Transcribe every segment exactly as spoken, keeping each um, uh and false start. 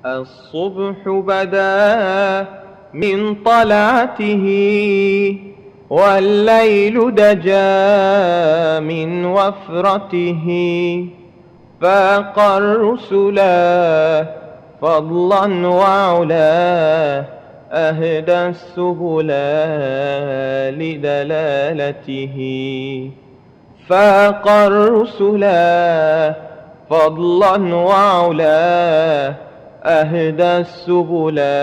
الصبح بدا من طلعته، والليل دجا من وفرته، فاق الرسلا فضلا وعلا، أهدى السبلا لدلالته. فاق الرسلا فضلا وعلا، أهدى السبلا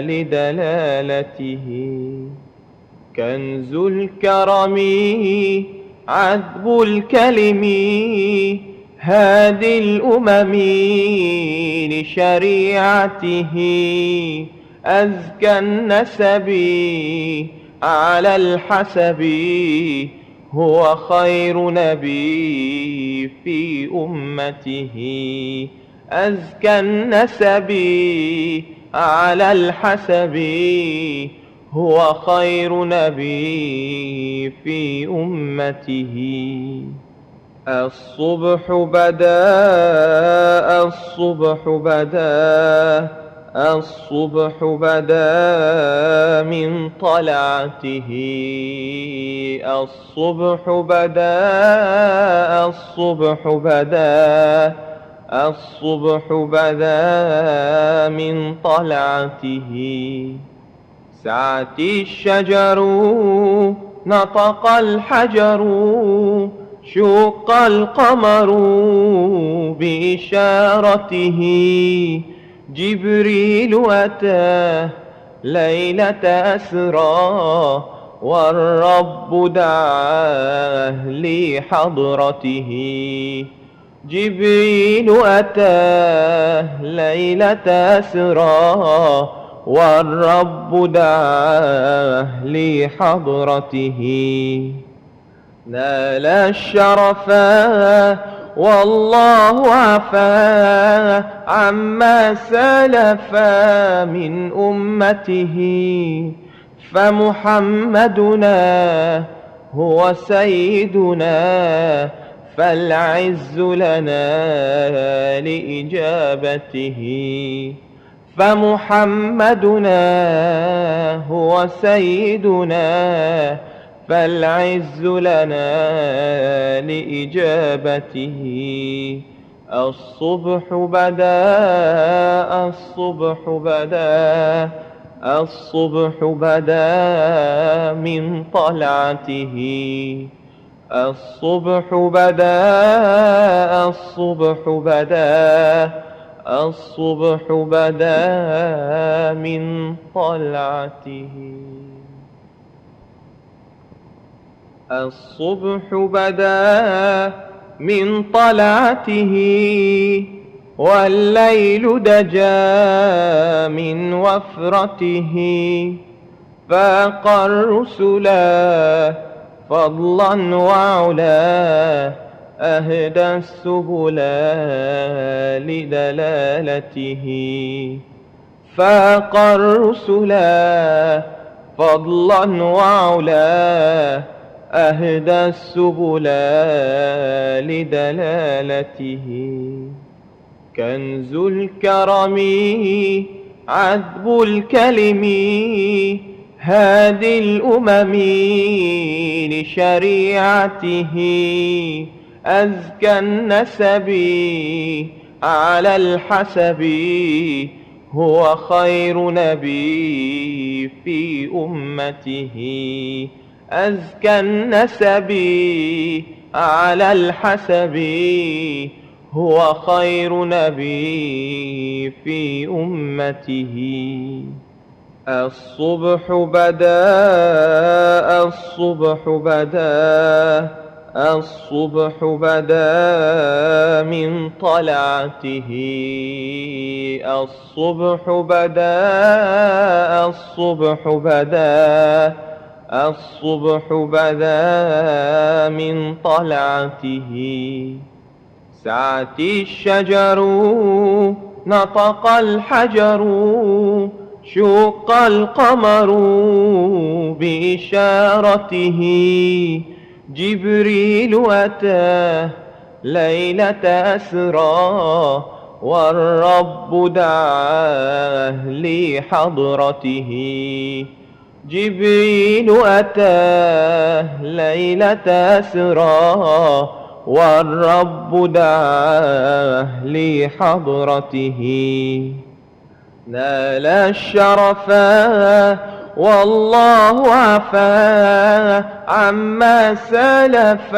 لدلالته. كنز الكرم عذب الكلم، هادي الأمم لشريعته. أزكى النسب على الحسب، هو خير نبي في أمته. أزكى النسب على الحسب، هو خير نبي في أمته. الصبح بدا، الصبح بدا، الصبح بدا من طلعته. الصبح بدا، الصبح بدا، الصبح بدا من طلعته. سعت الشجر، نطق الحجر، شق القمر بإشارته. جبريل أتى ليلة أسرى، والرب دعاه لحضرته. جبريل أتى ليلة أسرى، والرب دعاه لحضرته. نال الشرفا والله عفا عما سلف من أمته. فمحمدنا هو سيدنا، فالعز لنا لإجابته. فمحمدنا هو سيدنا، فالعز لنا لإجابته. الصبح بدا، الصبح بدا، الصبح بدا من طلعته. الصبح بدا، الصبح بدا، الصبح بدا من طلعته. الصبح بدا من طلعته، والليل دجا من وفرته. فاق الرسلا فضلا وعلا، أهدى السبلا لدلالته. فاق الرسلا فضلا وعلا، أهدى السبلا لدلالته. كنز الكرم عذب الكلم، هادي الأمم لشريعته. أزكى النسب على الحسب، هو خير نبي في أمته. أزكى النسب على الحسب، هو خير نبي في أمته. الصبح بدا، الصبح بدا، الصبح بدا من طلعته. الصبح بدا، الصبح بدا، الصبح بدا من طلعته. سعت الشجر، نطق الحجر، شق القمر بإشارته. جبريل أتى ليلة أسرى والرب دعاه لحضرته. جبريل أتاه ليلة أسرى والرب دعاه لحضرته. نال الشرفا والله عفا عما سلف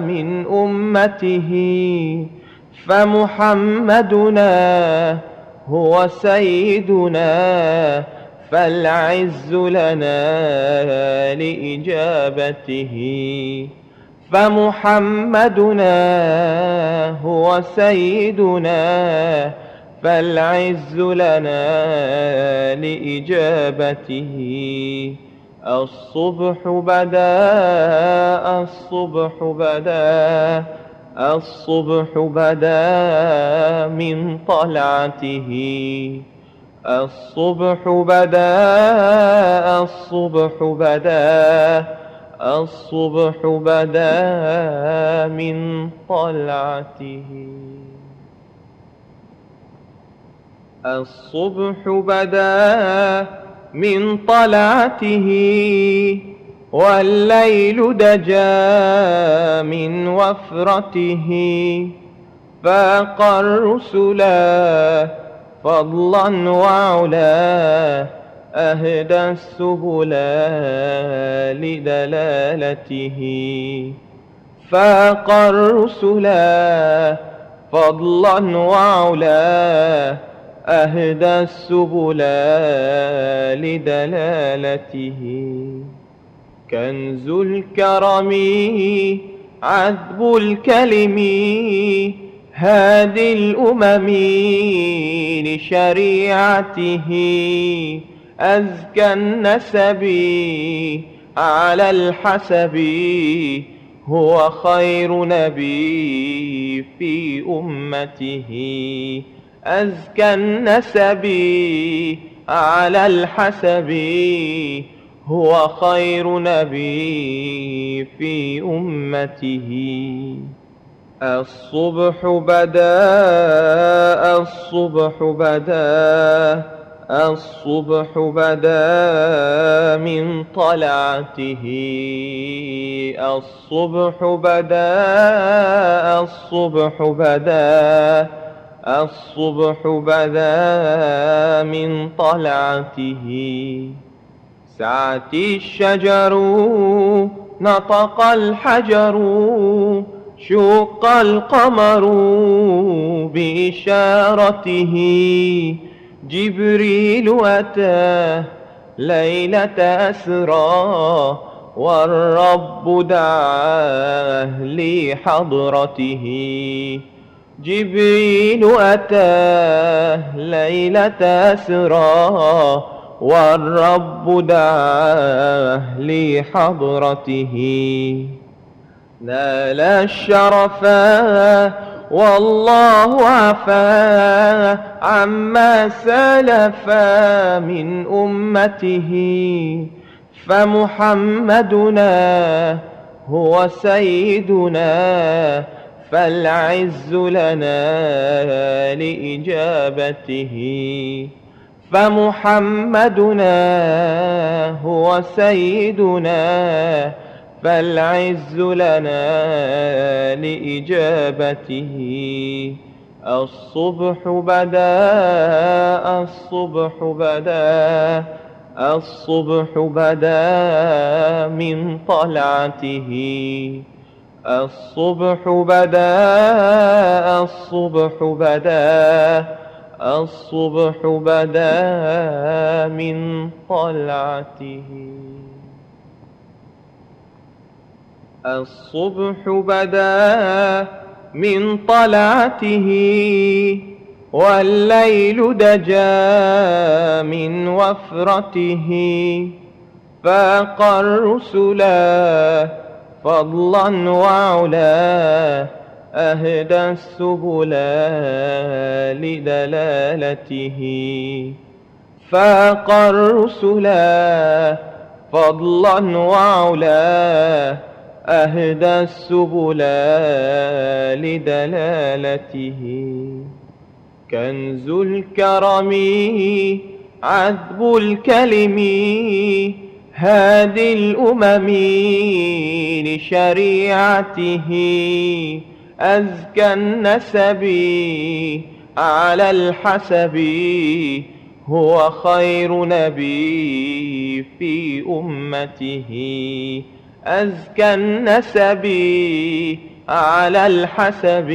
من أمته. فمحمدنا هو سيدنا فالعز لنا لإجابته. فمحمدنا هو سيدنا فالعز لنا لإجابته. الصبح بدا، الصبح بدا، الصبح بدا من طلعته. الصبح بدا، الصبح بدا، الصبح بدا من طلعته. الصبح بدا من طلعته، والليل دجا من وفرته. فاق الرسلا فضلا وعلا، أهدى السبلا لدلالته. فاق الرسلا فضلا وعلا، أهدى السبلا لدلالته. كنز الكرم عذب الكلم، هادي الأمم لشريعته. أزكى النسب على الحسب، هو خير نبي في أمته. أزكى النسب على الحسب، هو خير نبي في أمته. الصبح بدا، الصبح بدا، الصبح بدا من طلعته. الصبح بدا، الصبح بدا، الصبح بدا من طلعته. سعت الشجر، نطق الحجر، شق القمر بإشارته. جبريل أتى ليلة أسرى، والرب دعاه لحضرته. جبريل أتاه ليلة أسرى، والرب دعاه لحضرته. نال الشرفا والله عفا عما سلف من أمته. فمحمدنا هو سيدنا، فالعز لنا لإجابته. فمحمدنا هو سيدنا، فالعز لنا لإجابته. الصبح بدا، الصبح بدا، الصبح بدا من طلعته. الصبح بدا، الصبح بدا، الصبح بدا من طلعته. الصبح بدا من طلعته، والليل دجا من وفرته. فاق الرسلا فضلا وعلا، أهدى السبلا لدلالته. فاق الرسلا فضلا وعلا، أهدى السبل لدلالته. كنز الكرم، عذب الكلم، هادي الأمم لشريعته. أزكى النسب على الحسب، هو خير نبي في أمته. أزكى النسب على الحسب،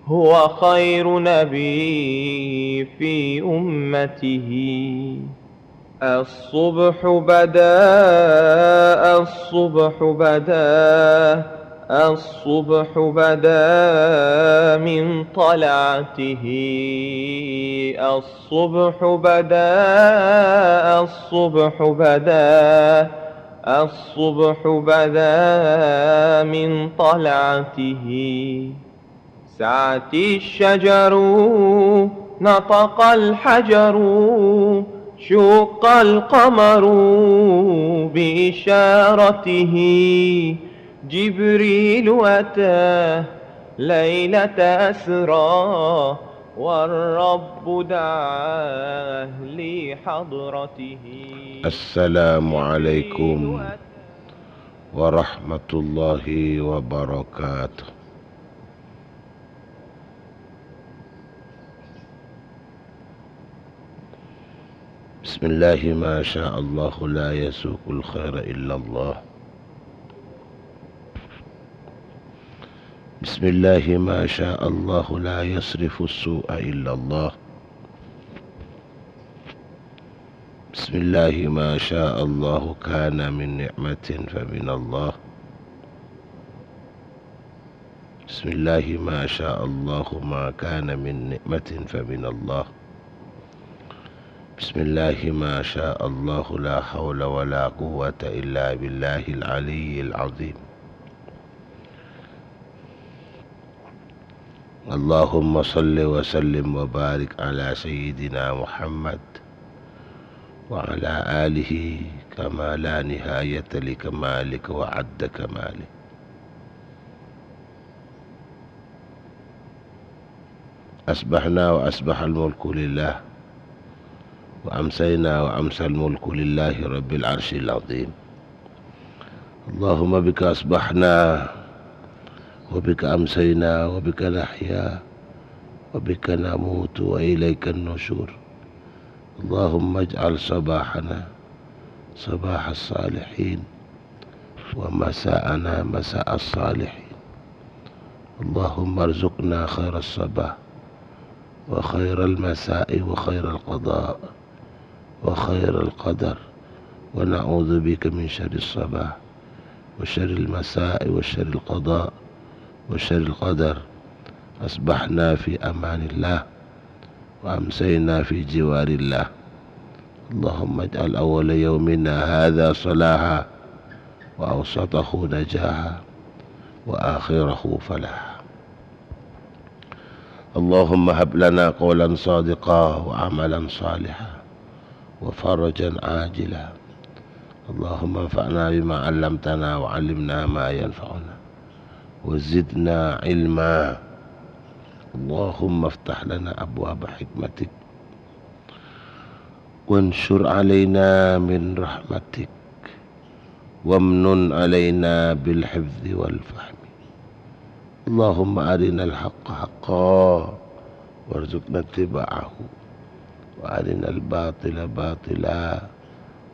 هو خير نبي في أمته. الصبح بدا، الصبح بدا، الصبح بدا من طلعته. الصبح بدا، الصبح بدا، الصبح بدا من طلعته. سعت الشجر، نطق الحجر، شق القمر بإشارته. جبريل أتى ليلة أسرى، والرب دعاه لحضرته. السلام عليكم ورحمة الله وبركاته. بسم الله ما شاء الله لا يسوق الخير إلا الله. بسم الله ما شاء الله لا يصرف السوء إلا الله. بسم الله ما شاء الله كان من نعمة فمن الله. بسم الله ما شاء الله ما كان من نعمة فمن الله. بسم الله ما شاء الله لا حول ولا قوة إلا بالله العلي العظيم. اللهم صل وسلم وبارك على سيدنا محمد وعلى آله كما لا نهاية لكمالك وعد كمالك. أصبحنا وأصبح الملك لله، وأمسينا وأمسى الملك لله رب العرش العظيم. اللهم بك أصبحنا وبك أمسينا وبك نحيا وبك نموت وإليك النشور. اللهم اجعل صباحنا صباح الصالحين ومساءنا مساء الصالحين. اللهم ارزقنا خير الصباح وخير المساء وخير القضاء وخير القدر، ونعوذ بك من شر الصباح وشر المساء وشر القضاء وشر القدر. أصبحنا في أمان الله وأمسينا في جوار الله. اللهم اجعل أول يومنا هذا صلاحا وأوسطه نجاحا وآخره فلاحا. اللهم هب لنا قولا صادقا وعملا صالحا وفرجا عاجلا. اللهم انفعنا بما علمتنا وعلمنا ما ينفعنا وزدنا علما. اللهم افتح لنا أبواب حكمتك وانشر علينا من رحمتك وامنن علينا بالحفظ والفهم. اللهم أرنا الحق حقا وارزقنا اتباعه، وأرنا الباطل باطلا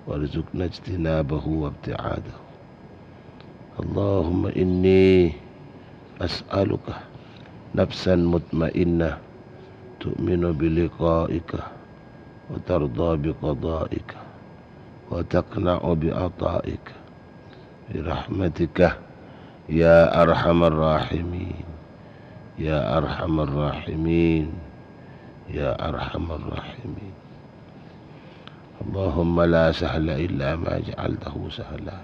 وارزقنا اجتنابه وابتعاده. اللهم إني أسألك نفسا مطمئنة تؤمن بلقائك وترضى بقضائك وتقنع بعطائك برحمتك يا أرحم الراحمين، يا أرحم الراحمين، يا أرحم الراحمين. اللهم لا سهل إلا ما جعلته سهلا،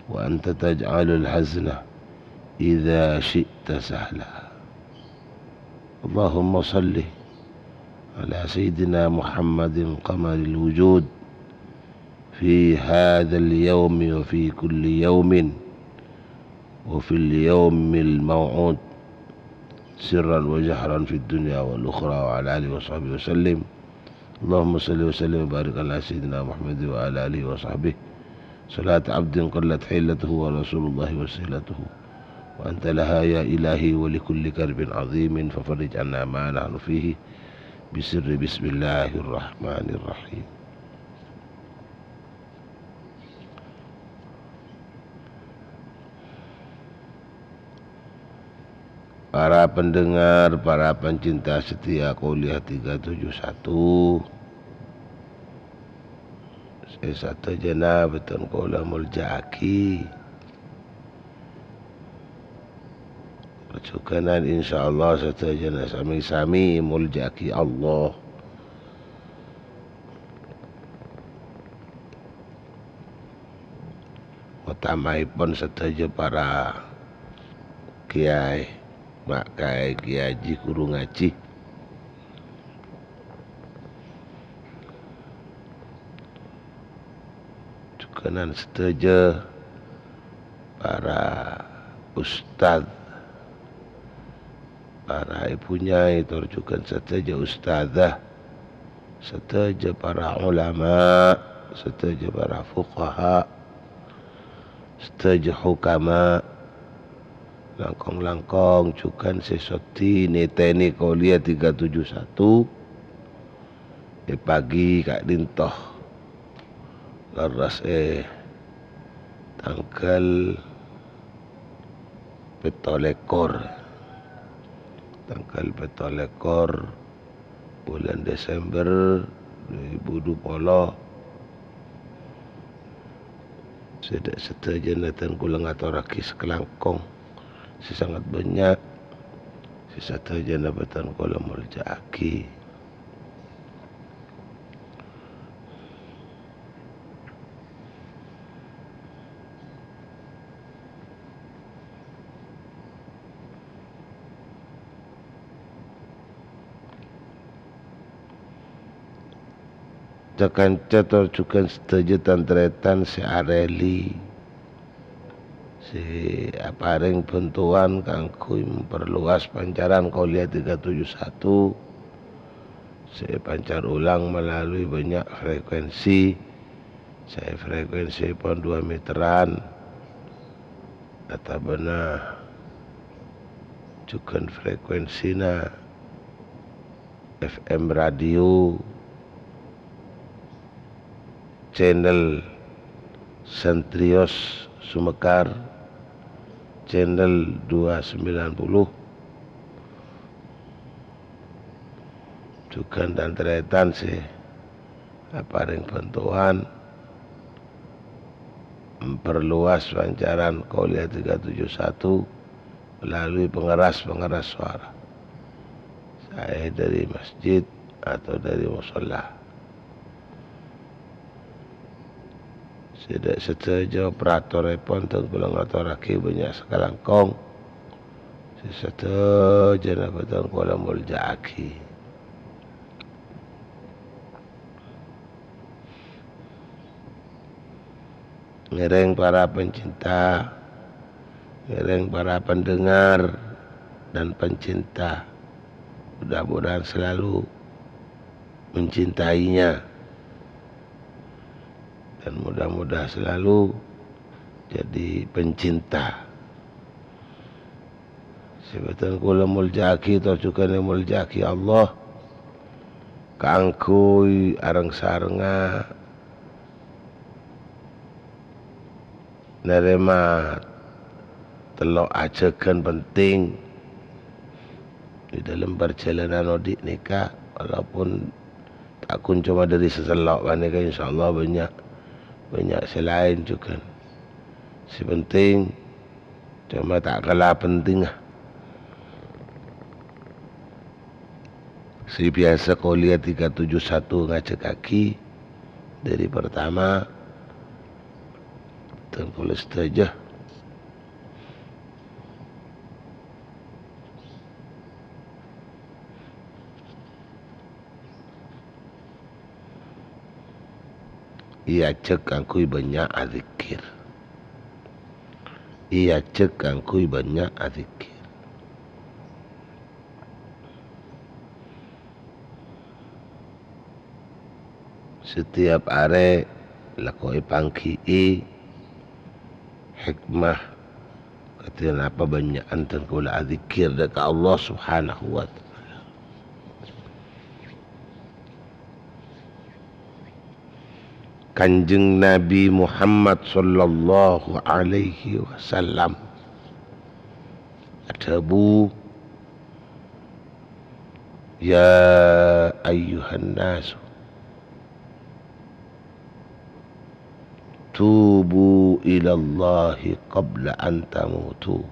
وأنت تجعل الحزن إذا شئت سهلا. اللهم صل على سيدنا محمد قمر الوجود في هذا اليوم وفي كل يوم وفي اليوم الموعود سرا وجهرا في الدنيا والأخرى وعلى آله وصحبه وسلم. اللهم صل وسلم وبارك على سيدنا محمد وعلى آله وصحبه صلاة عبد قلت حيلته ورسول الله وسيلته وأنت لها يا إلهي ولكل كرب عظيم ففرج عنا ما نحن فيه بسر بسم الله الرحمن الرحيم. Para pendengar, para pencinta setia Kuliah tiga tujuh satu, sè sadhâjâna bhâdhân kaulâ molja'aghi. Parjughânan, insyaallah, sadhâjâna sami-sami molja'aghi Allah. Otamaèpon sadhâjâ para kèyaè, ma' kaè kèyaè, ghuru ngajhi. Jughânan sadhâjâ para ustad, para èbhu nyai, tor jughân sadhâjâ ustadzah, sadhâjâ para ulama, sadhâjâ para fuqaha, sadhâjâ hukama, langkong-langkong jughân sè soddhi nètènè Kuliah tiga tujuh satu, è pagi ka'dinto. Lerres è tangghâl pètto lèkor. Tangghâl pètto lèkor bulân Desember dua ribu dua puluh. Sè dâ' sadhâjâna dhân kaulâ ngatorraghi sakalangkong sè sangat bânnya', sè sadhâjâna bhâdhân kaulâ molja'aghi. Ca-kanca tor jughân sadhâjâ tan-tarètan sè arèli, sè aparèng bhântowan kaangghuy memperluas pancaran Kuliah tiga tujuh satu, sè èpancar ulang melalui bânnya' frekuensi, sè frekuensipon dua meteran, otabâna jughân frekuensina F M radio, channel Santrios Sumekar, channel dua sembilan puluh, jughân tan-tarètan sè aparèng bhântowan memperluas pancaran Kuliah tiga tujuh satu melalui pengeras-pengeras suara, saè dâri masjid atau dâri mosolla. Sè dâ' sadhâjâ operatorèpon dhân kaulâ ngatorraghi bânnya' sakalangkong, sè sadhâjâna bhâdhân kaulâ molja'aghi. Ngèrèng para pencinta, ngèrèng para pendengar dan pencinta. Mudah-mudahan selalu mencintainya. Dan mudah-mudahan selalu jadi pencinta. Sè bhâdhân kaulâ molja'aghi, tor jughân èmolja'aghi Allah, kaangghuy areng-sarengnga narèma tello' ajhâghân penting di dalam perjalanan odi' nèka, walaupun ta' ghun coma dâri sè tello' panèka, insyaallah bânnya', bânnya' sè laèn jughân. Sè penting, coma ta' kala pentingnga. Sè biyasa Kuliah tiga tujuh satu ngajhâghâghi dâri pertama, dhân kaulâ sadhâjâ. Èajhâk kaangghuy bânnya' adzikir. èajhâk kaangghuy bânnya' adzikkèr. Setiap arè lako èpangghi'i hikmah kadhi napa bânnya'an dân kaulâ adzikkèr dâ' ka Allah Subhanahu wa Ta'ala. Kanjeng Nabi Muhammad sallallahu alaihi wasallam adhâbu, "Ya ayyuhan nasu, tubu ilallahi qabla an tamutu,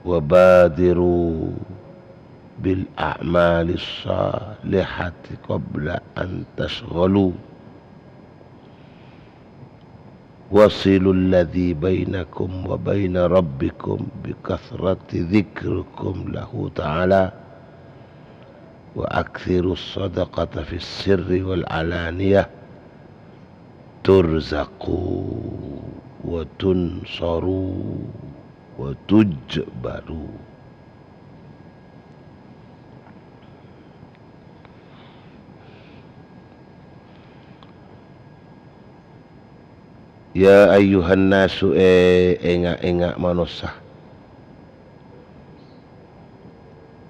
wa badiru bil a'malis salihati qabla an tashghalu." Wasilul ladzi bainakum wa baina rabbikum bi kathrati dzikrikum lahu ta'ala, wa aktsirus shadaqata fis sirri wal alaniyah, turzaqu wa tunsaru wa tujbaru. Ya ayyuhan nasu, è, ènga'-ènga' manossa.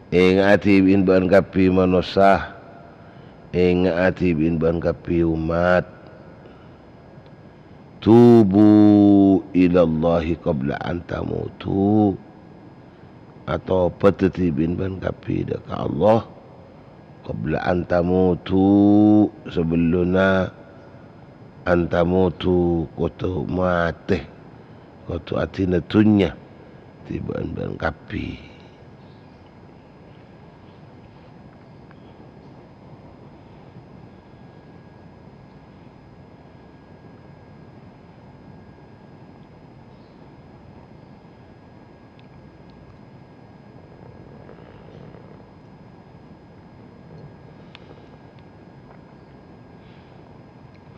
Ènga'aghi dhibi'in bâ'ân kabbhi manossa. Ènga'aghi dhibi'in bâ'ân kabbhi ommat. Tubu ilallahi qabla an tamutu. Atobhâdhâ dhibi'in bâ'ân kabbhi dâ' ka Allah. Qabla an tamutu, sabellunna an tamutu, kodhu matè, kodhu adina dhunnya, dhibi'in bâ'ân kabbhi.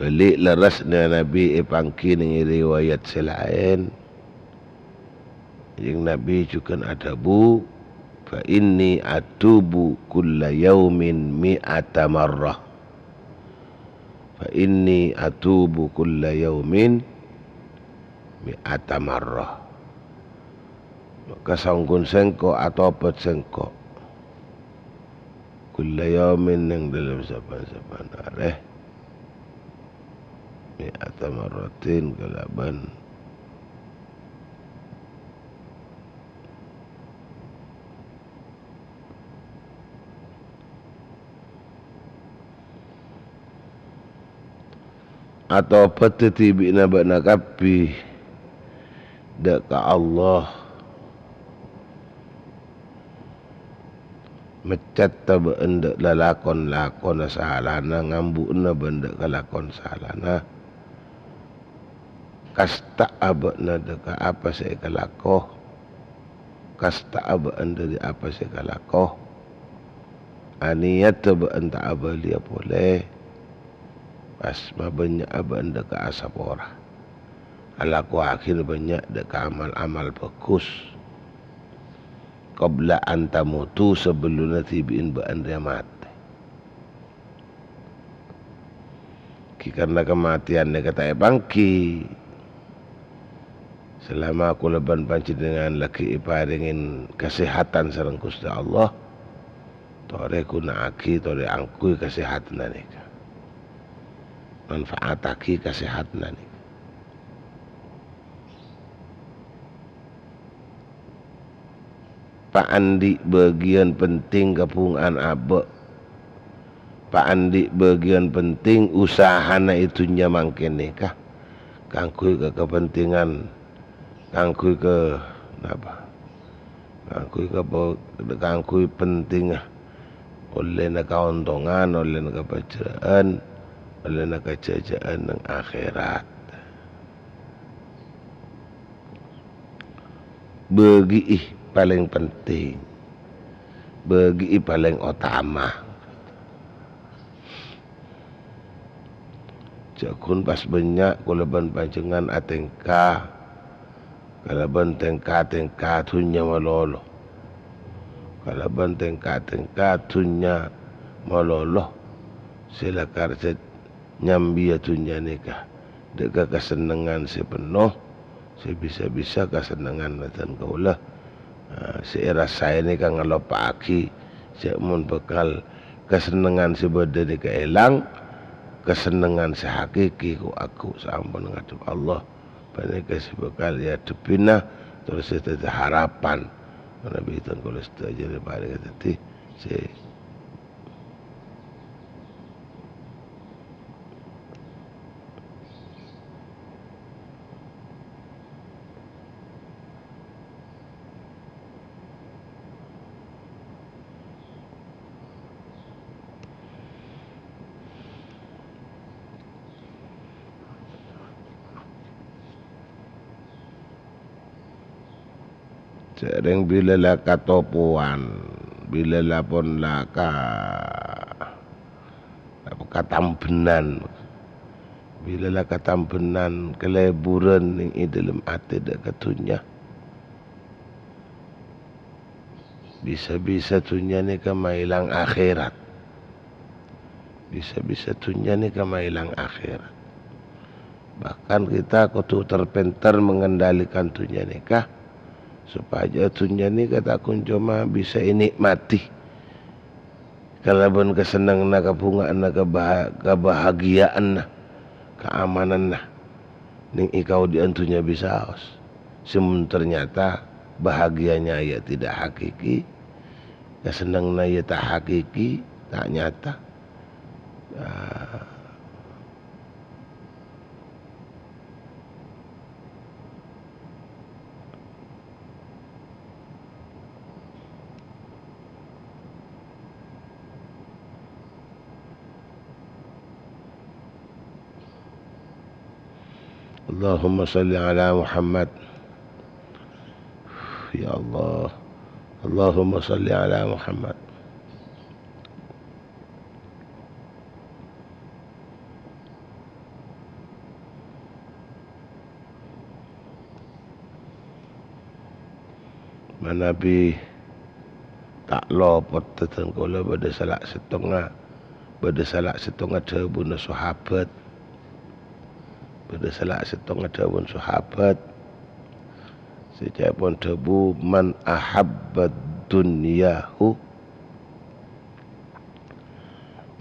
Bâli' lerres nè Nabi èpangghi neng è riwayat sè laèn. Kanjeng Nabi jhughân adhâbu, "Fa inni atubu kulla yaumin mi'ata marrah." "Fa inni atubu kulla yaumin mi'ata marrah." Maka songghun sèngko' atobhât sèngko'. Kulla yaumin, neng dâlem saban-saban arè. Mi'ata marratin, kalabân Atobhâdhâ dhibi'na bâ'na kabbhi dâ' ka Allah. Meccetta bâ'na dâ' lalakon-lakonna salana, ngambu'na bâ'na dâ' ka lakon salana. Kasta'a bâ'na dâ' ka apa sè èkalako. Kasta'a bâ'na dâri apa sè èkalako. Anèyatta bâ'na ta' abâliyâ polè. Pas mabânnya'a bâ'na dâ' ka asapora. Alakowaghina bânnya' dâ' ka amal-amal bhâghus. Qabla an tamutu, sabellunna dhibi'in bâ'na rèya matè. Ghi karna kamatèyan nèka ta' èpangghi. Salama kaulâ bân panjhennengngan laghi èparèngè kasèhadhân sareng Ghustè Allah, torè ghuna'aghi, torè angghuy kasèhadhânna nèka. Manfaataghi kasèhadhânna nèka. Paandi' bâgiyân penting kabhunga'an abâ'. Paandi' bâgiyân penting usahana è dhunnya mangkèn nèka. Kaangghuy ka kapentingan, kaangghuy ka, napa? Kaangghuy ka po-, kaangghuy pentingnga. Ollèna kaontongan, ollèna kapajhârâ'ân, ollèna kajhâjâ'ân neng akhèrat. Bâgi'i palèng penting. Bâgi'i palèng otama. Jhâ' ghun pas bânnya' kaulâ bân panjhennengngan atèngka kalabân tèngka-tèngka dhunnya malolo. Kalabân tèngka-tèngka dhunnya malolo sè lakar sè nyambiyâ dhunnya nèka dâ' ka kasennengngan sè penno, sè bisa-bisa kasennengngan bhâdhân kaulâ, eh, sè èrasaè nèka ngaloppa'aghi, sè mon bhâkal kasennengngan sè bâdâ nèka èlang, kasennengngan sè hakiki ghu-, aghu saampon ngadhep Allah. Panèka sè bhâkal èadhebbhina, terros sè dhâddhi harapan. Manabi bhâdhân kaulâ sadhâjâ panèka dhâddhi sè Jhâreng bilâ la katopowan, bilâ la pon la ka-, apa, katambhânan. Bilâ la katambhânan, kalèburân nèng è dhâlem atè dâ' ka dhunnya. Bisa-bisa dhunnya nèka maèlang akhèrat. Bisa-bisa dhunnya nèka maèlang akhèrat. Bahkan kita kodhu ter-pènter mengendalikan dhunnya nèka, sopajâ dhunnya nèka ta' ghun coma bisa ènikmati kalabân kasennengnganna, kabhunga'anna, kabaha-, kabahagiaanna, kaamananna. Nèng è kaodi'ân dhunnya bisaos. Sè mon ternyata bahagianya ya tidak hakiki, kasennengnganna ya ta' hakiki, ta' nyata. Ah. Allahumma shalli ala Muhammad. Ya Allah. Allahumma shalli ala Muhammad. Manabi ta' lopot dhâddhi kaulâ bâdâ sala sèttonga, bâdâ sala sèttonga dhâbuna sahabat. Bâdâ sala sèttonga dhâbuna sahabat. Sè ca'èpon dhâbu, "Man ahabba dunyahu,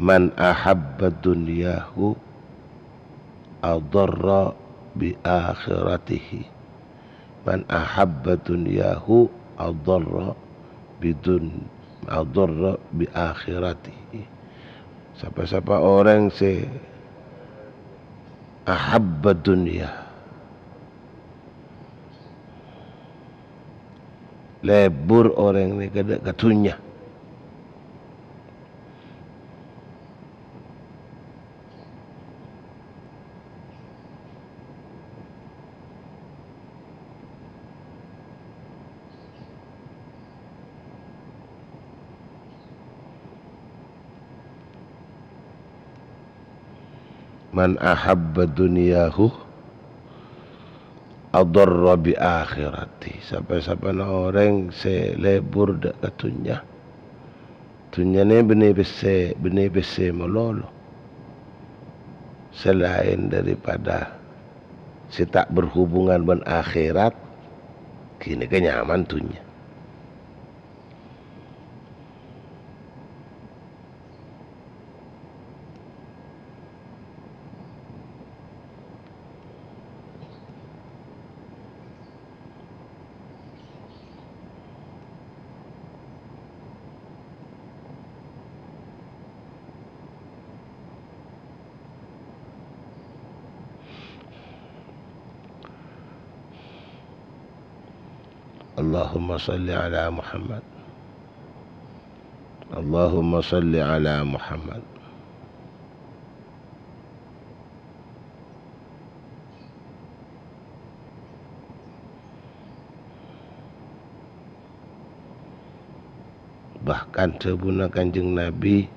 man ahabba dunyahu adarra bi akhiratihi." Man ahabba dunyahu adarra bidun-, adarra bi akhiratihi. Sapa-sapa orèng sè ahabba dunya, lebur orèng nèka dâ' ka dhunnya. Man ahabba dunyahu adarra bi akhirati. Sapa-sapana orèng sè lebur dâ' ka dhunnya, dhunnyana bânnè pèssè, bânnè pèssè malolo. Selain daripada sè ta' berhubungan bân akhèrat, ghânèka nyaman dhunnya. Allahumma shalli ala Muhammad. Allahumma shalli ala Muhammad. Bahkan dhâbuna Kanjeng Nabi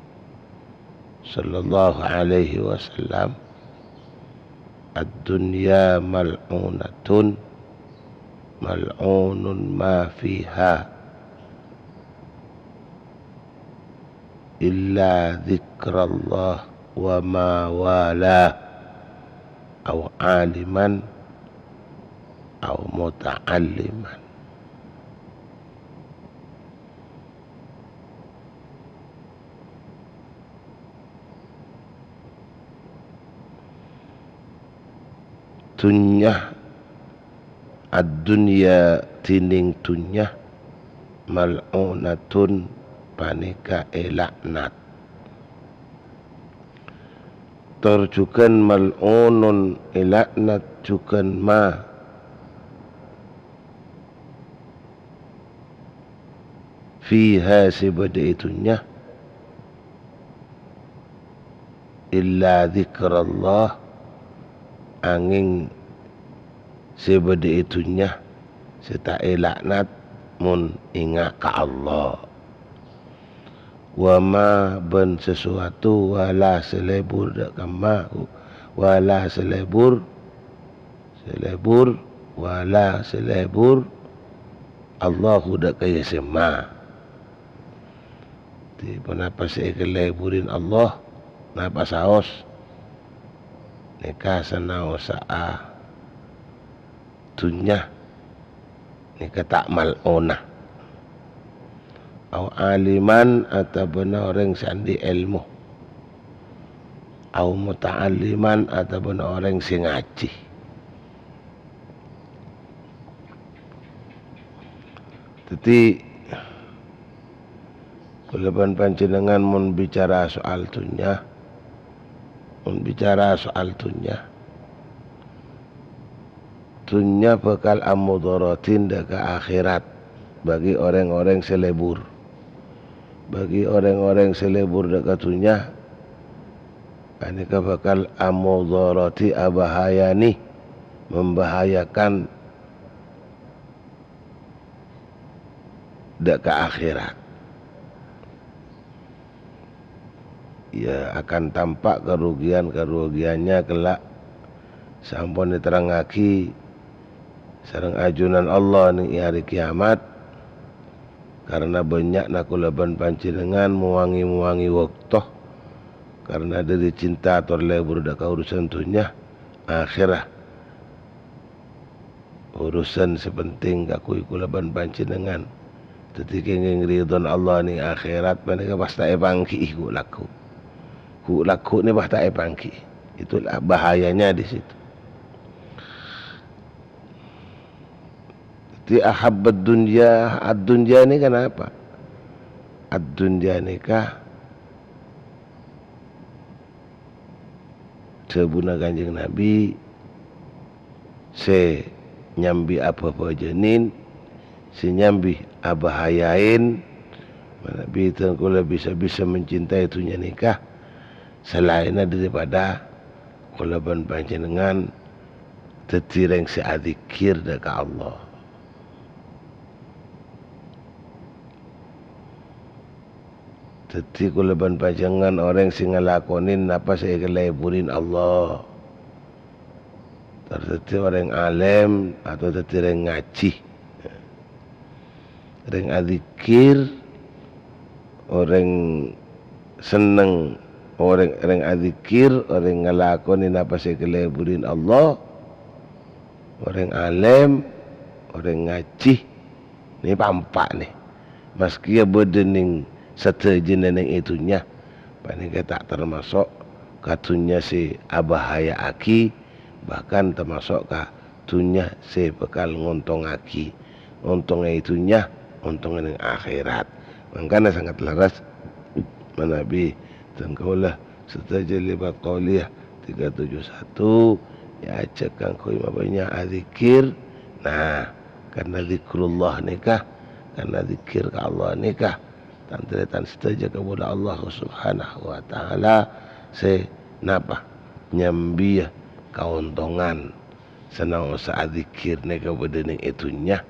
sallallahu alaihi wasallam, Ad-dunya mal'unatun, mal'unun ma fiha, illa dzikrallah wa ma wala, au aliman, au muta'alliman. Dhunnya, ad-dunya, dhinèng dhunnya, mal'unatun, panèka èlaknat. Tor jhughân mal'unun èlaknat jhughân ma fiha sè bâdâ è dhunnya, illa dzikrallah, angèng sè bâdâ è dhunnya sè ta' èlaknat mon enga' ka Allah. Wa ma bân sasuatu wala sè lebur dâ' ka ma, wala sè lebur, sè lebur, wala sè lebur, Allahu dâ' ka yâ sè ma. Di ponapa sè èkaleburin Allah, napa saos, nèka sanaosa'a dhunnya nèka ta' mal'ona. Au aliman, otabâna orèng sè andi' èlmo. Au muta'alliman, otabâna orèng sè ngajhi. Dhâddhi, kaulâ bân panjhennengngan mon bicara soal dhunnya, mon bicara soal dhunnya, dhunnya bhâkal amodharatin dâ' ka akhèrat bagi orèng-orèng sè lebur. Bagi orèng-orèng sè lebur dâ' ka dhunnya, ghânèka bhâkal amodharati, abhahayanè, membahayakan dâ' ka akhèrat. Ya, akan tampak karugian-karugiannya kelak sè ampon èterrangngaghi sareng ajunan Allah nèng è arè kiamat, karna bânnya'na kaulâ bân panjhennengngan mowangè-mowangè bâkto, karna dâri cinta tor lebur dâ' ka urusan dhunnya, akhèra urusan sè penting kaangghuy kaulâ bân panjhennengngan. Dhâddhi kèngèng ridhona Allah nèng akhèrat panèka pas ta' èpangghi'i ghu'-lagghu'. Ghu'-lagghu' nèka pas ta' èpangghi'i. Itulah bahayanya di situ. Dhâddhi ahabbad dunya, ad-dunya nèka napa? Ad-dunya nèka dhâbuna Kanjeng Nabi, sè nyambi abhâbhâjânin, sè nyambi abhahayaèn, manabi dhân kaulâ bisa-bisa mencintai dhunnya nèka, salaènna daripada kaulâ bân panjhennengngan dhâddhi rèng sè adzikir dâ' ka Allah. Dhâddhi kaulâ bân panjhennengngan orèng sè ngalakonè napa sè èkaleburin Allah. Tor dhâddhi orèng alèm atau dhâddhi rèng ngajhi. Rèng adzikir, orèng senneng, orèng, rèng adzikir, orèng ngalakonè napa sè èkaleburin Allah, orèng alèm, orèng ngajhi. Nè pa'-empa' nè. Maskèya bâdâ nèng sadhâjâna nèng è dhunnya, panèka ta' tamaso' ka dhunnya sè abhâhaya'aghi, bahkan tamaso' ka dhunnya sè bhâkal ngontongngaghi. Ontong è dhunnya, ontong nèng akhèrat. Mangkana sangat lerres manabi dhân kaulâ sadhâjâ lèbât qauliyah tiga tujuh satu, èajhâk kaangghuy mabânnya' adzikir. Nah, karna dzikrullah nèka, karna dzikir ka Allah nèka, tan-tarètan sadhâjâ kaulâ Allah Subhanahu wa Ta'ala sè napa? Nyambiyâ kaontongan. Sanaosa adzikir nèka bâdâ nèng è dhunnya,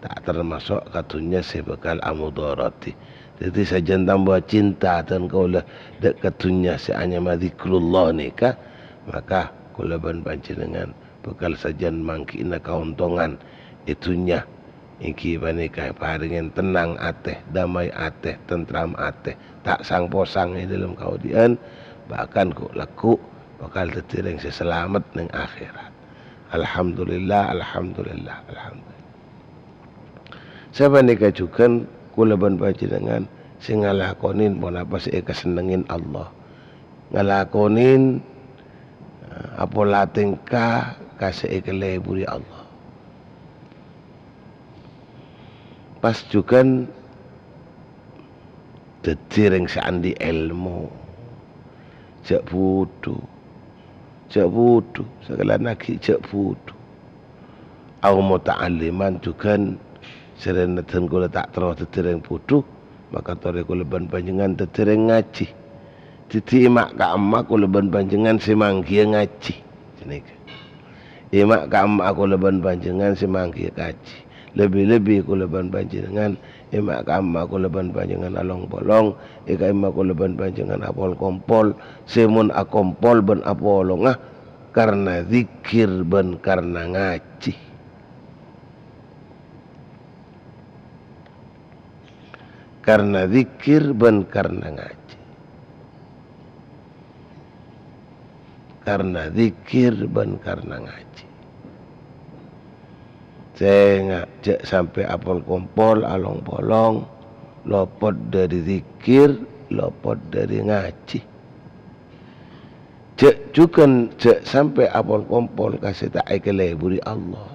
ta' tamaso' ka dhunnya sè bhâkal amodhârati. Dhâddhi, sajân tamba cinta dhân kaulâ dâ' ka dhunnya sè anyama dzikrullah nèka, maka Kaulâ bân panjhennengngan bhâkal sajân mangghi'na kaontongan è dhunnya, èngghi panèka èparèngè tennang atè, damai atè, tentrem atè, ta' sang-posang è dhâlem kaodi'ân, bahkan ghu'-lagghu' bhâkal dhâddhi rèng sè salamet neng akhèrat. Alhamdulillah, alhamdulillah, alhamdulillah. Sapanèka jhughân kaulâ bân panjhennengngan sè ngalakonè ponapa sè èkasennengngè Allah. Ngalakonè, eh, apola tèngka ka sè èkalèburi Allah. Pas jhughân dhâddhi rèng sè andi' èlmo. Jhâ' bhudhu. Jhâ' bhudhu. Sakalèyan aghi' jhâ' bhudhu. Au muta'alliman jhughân, sèrèna dhân kaulâ ta' terro dhâddhi rèng bhudhu, maka torè kaulâ bân panjhennengngan dhâddhi rèng ngajhi. Dhâddhi è ma' ka'emma kaulâ bân panjhennengngan sè manggiyâ ngajhi. Ghânèka. È ma' ka'emma kaulâ bân panjhennengngan sè manggiyâ ngajhi. Lebbi-lebbi kaulâ bân panjhennengngan, è ma' ka'emma kaulâ bân panjhennengngan along-polong, è ka'emma kaulâ bân panjhennengngan apol-kompol, sè mon akompol bân apolonga karna dzikir bân karna ngajhi. Karna dzikir bân karna ngajhi. Karna dzikir bân karna ngajhi. Sènga' jhâ' sampè' apol-kompol, along-polong, lopot dhâri dzikir, lopot dhâri ngajhi. Jhâ' jhughân, jhâ' sampè' apol-kompol ka sè ta' èkalèburi Allah.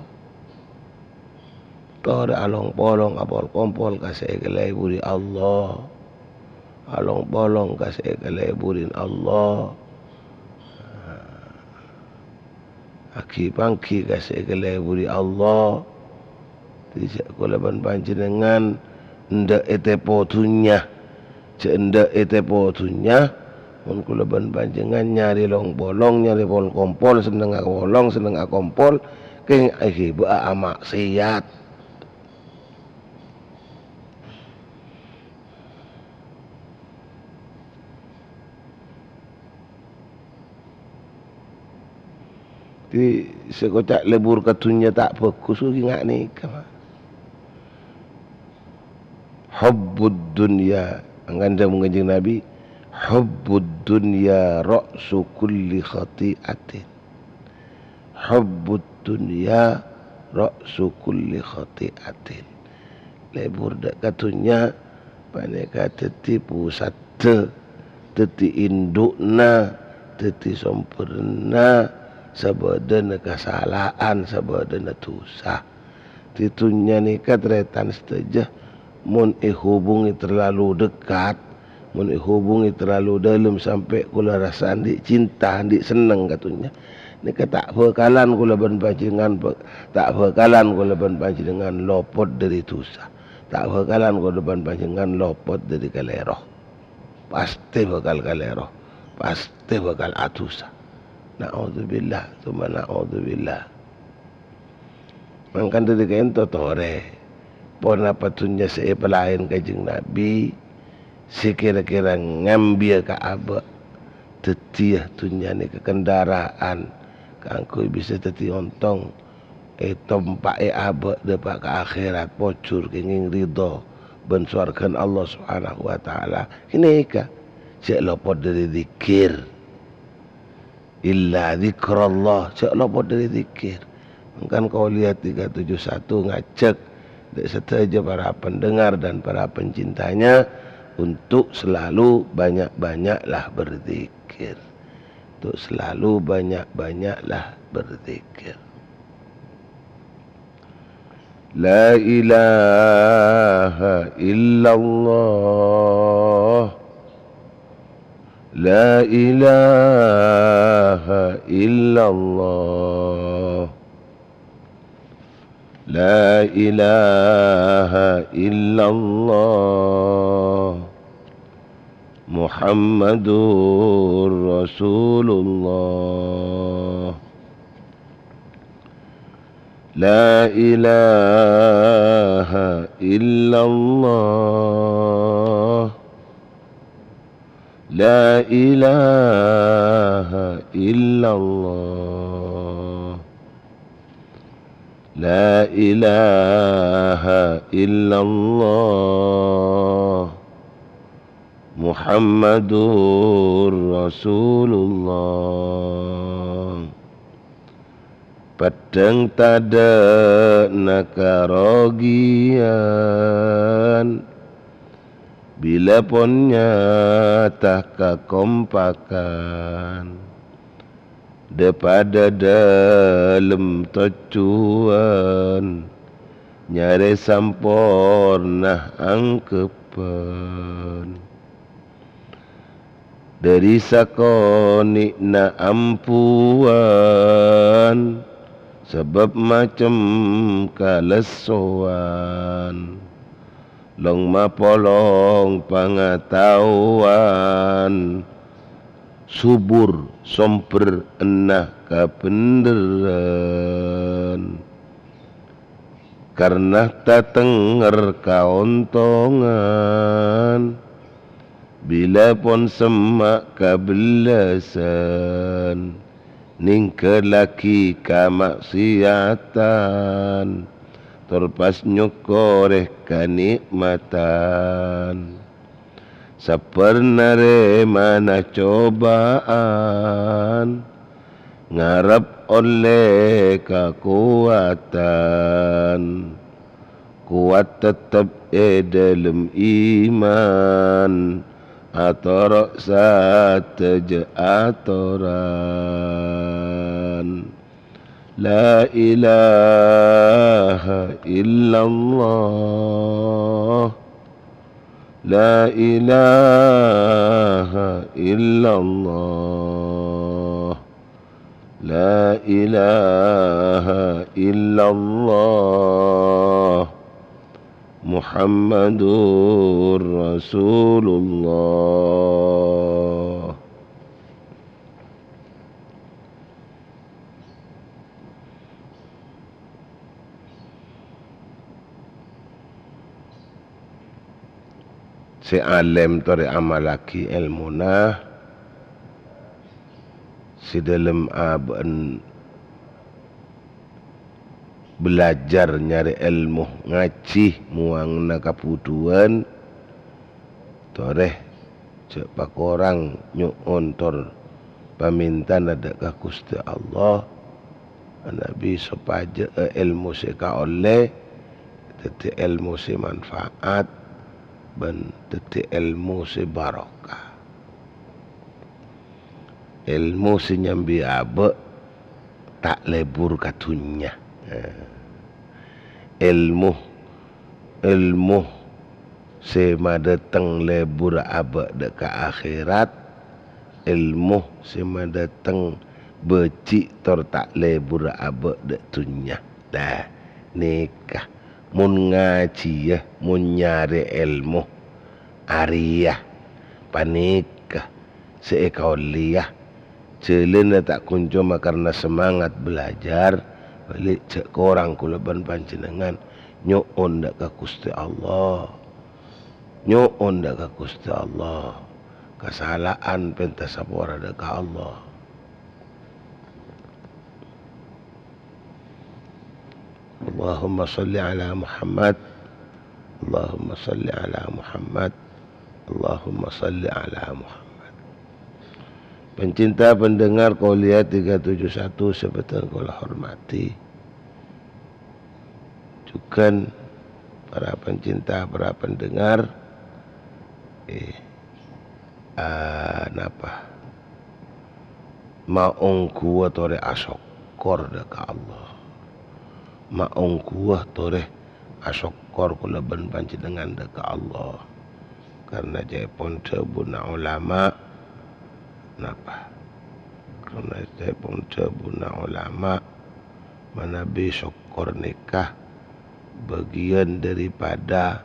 Torè along-polong apol-kompol ka sè èkalèburi Allah. Along-polong ka sè èkalèburi Allah. Aghi-pangghi ka sè èkalèburi Allah. Dhâddhi jhâ' kaulâ bân panjhennengngan endâ' ètèpo dhunnya. Jhâ' endâ' ètèpo dhunnya, mon kaulâ bân panjhennengngan nyarè long-polong, nyarè pol-kompol, senneng apolong, senneng akompol, kèng èghibâ'â amaksiyat. Dhâddhi, sè koca' lebur ka dhunnya ta' bhâghus, ghi nga' nèka, Pak. Hubbud dunya, angkan dhâbuna Kanjeng Nabi, "Hubbud dunya ra'su kulli khati'atin." Hubbud dunya ra'su kulli khati'atin. Lebur dâ' ka dhunnya panèka dhâddhi pusaddhâ, dhâddhi indu'na, dhâddhi sombherrâ sabâdâna kasala'an, sabâdâna dhusa. Dhâddhi dhunnya nèka, tarètan sadhâjâ, mon èhubungi terlalu dekat, mon èhubungi terlalu dâlem sampè' kaulâ rassa andi' cinta, andi' senneng ka dhunnya, nèka ta' bhâkalan kaulâ bân panjhennengngan bhâ-, ta' bhâkalan kaulâ bân panjhennengngan lopot dhâri dhusa. Ta' bhâkalan kaulâ bân panjhennengngan lopot dhâri kalèro. Pastè bhâkal kalèro. Pastè bhâkal adhusa. Na'udzubillah, tsumma na'udzubillah. Mangkana dhâri ka'dinto torè, ponapa dhunnya sè èpalaèn Kanjeng Nabi, sè kèra-kèra ngambiyâ ka abâ', dhâddhiyâ dhunnya nèka kendaraan kaangghuy bisa dhâddhi ontong, ètompa'è abâ' dâpa' ka akhèrat, pojhur kèngèng ridho bân sowarghâna Allah Subhanahu wa Ta'ala. Ghânèka, jhâ' lopot dhâri dzikir. Illa dzikrallah, jhâ' lopot dhâri dzikir. Mangkana Qauliyah tiga tujuh satu ngajhâk dâ' sadhâjâ para pendengar dan para pencintanya untuk selalu banyak-banyaklah berzikir. Untuk selalu banyak-banyaklah berzikir. La ilaha illallah. La ilaha illallah. La ilaha illallah. Muhammadur Rasulullah. La ilaha illallah. La ilaha illallah. La ilaha illallah Muhammadur Rasulullah. Peddhâng tadhâ'na karogiyan, bilâ pon nyata kakompakan. Dâ-padâ dâlem tojjhuwân, nyarè samporna anggheppan. Dâri sakonè'na ampuwân, sabâb macem kalessowan. Long mapolong pangataowan, subur sombherra kabhendherrân. Karna tatèngngèr kaontongan, bilâ pon semma' kabellâsân, nèngghâllaghi kamaksiyatan, tor pas nyokkorè kanè'matan. Sabbhâr narèmana cobâ'ân, ngarep ollè kakowatan. Kowat tettep è dâlem iman, atoro' sadhâjâ atoran. La ilaha illallah. La ilaha illallah. La ilaha illallah. Muhammadur Rasulullah. Sè alèm torè amallaghi èlmona, sè dâlem abâ'na belajar nyarè èlmo, ngajhi, mowangna kabudhuwân, torè jhâ' pakorang nyo'on tor pamèntana dâ' ka Ghustè Allah, manabi sopajâ èlmo sè èkaollè dhâddhi èlmo sè manfaat bân dhâddhi èlmo sè barokah. Èlmo sè nyambi abâ' ta' lebur ka dhunnya. Eh. Èlmo, èlmo sè madhâteng lebur abâ' dâ' ka akhèrat, èlmo sè madhâteng bâji' tor ta' lebur abâ' dâ' dhunnya. Dâ', nèka, mon ngajhiyâ, mon nyarè èlmo, arèya, panèka sè èkaollèya. Jhâlânna ta' koncoma karna semangat belajar, bâli' jhâ' korang kaulâ bân panjhennengngan nyo'on dâ' ka Ghustè Allah. Nyo'on dâ' ka Ghustè Allah. Kasala'an pènta sapora dâ' ka Allah. Allahumma shalli ala Muhammad. Allahumma shalli ala Muhammad. Allahumma shalli ala Muhammad. Pencinta pendengar Qouliyah tiga tujuh satu sè bhâdhân kaulâ hormati. Jhughân para pencinta, para pendengar, eh, ah, napa? Maongghuwâ torè asokkor dâ' ka Allah. Maongghuwâ torè asokkor kaulâ bân panjhennengngan dâ' ka Allah. Karna ca'èpon dhâbuna ulama, napa? Karna ca'èpon dhâbuna ulama, manabi sokkor nèka bâgiyân dâripada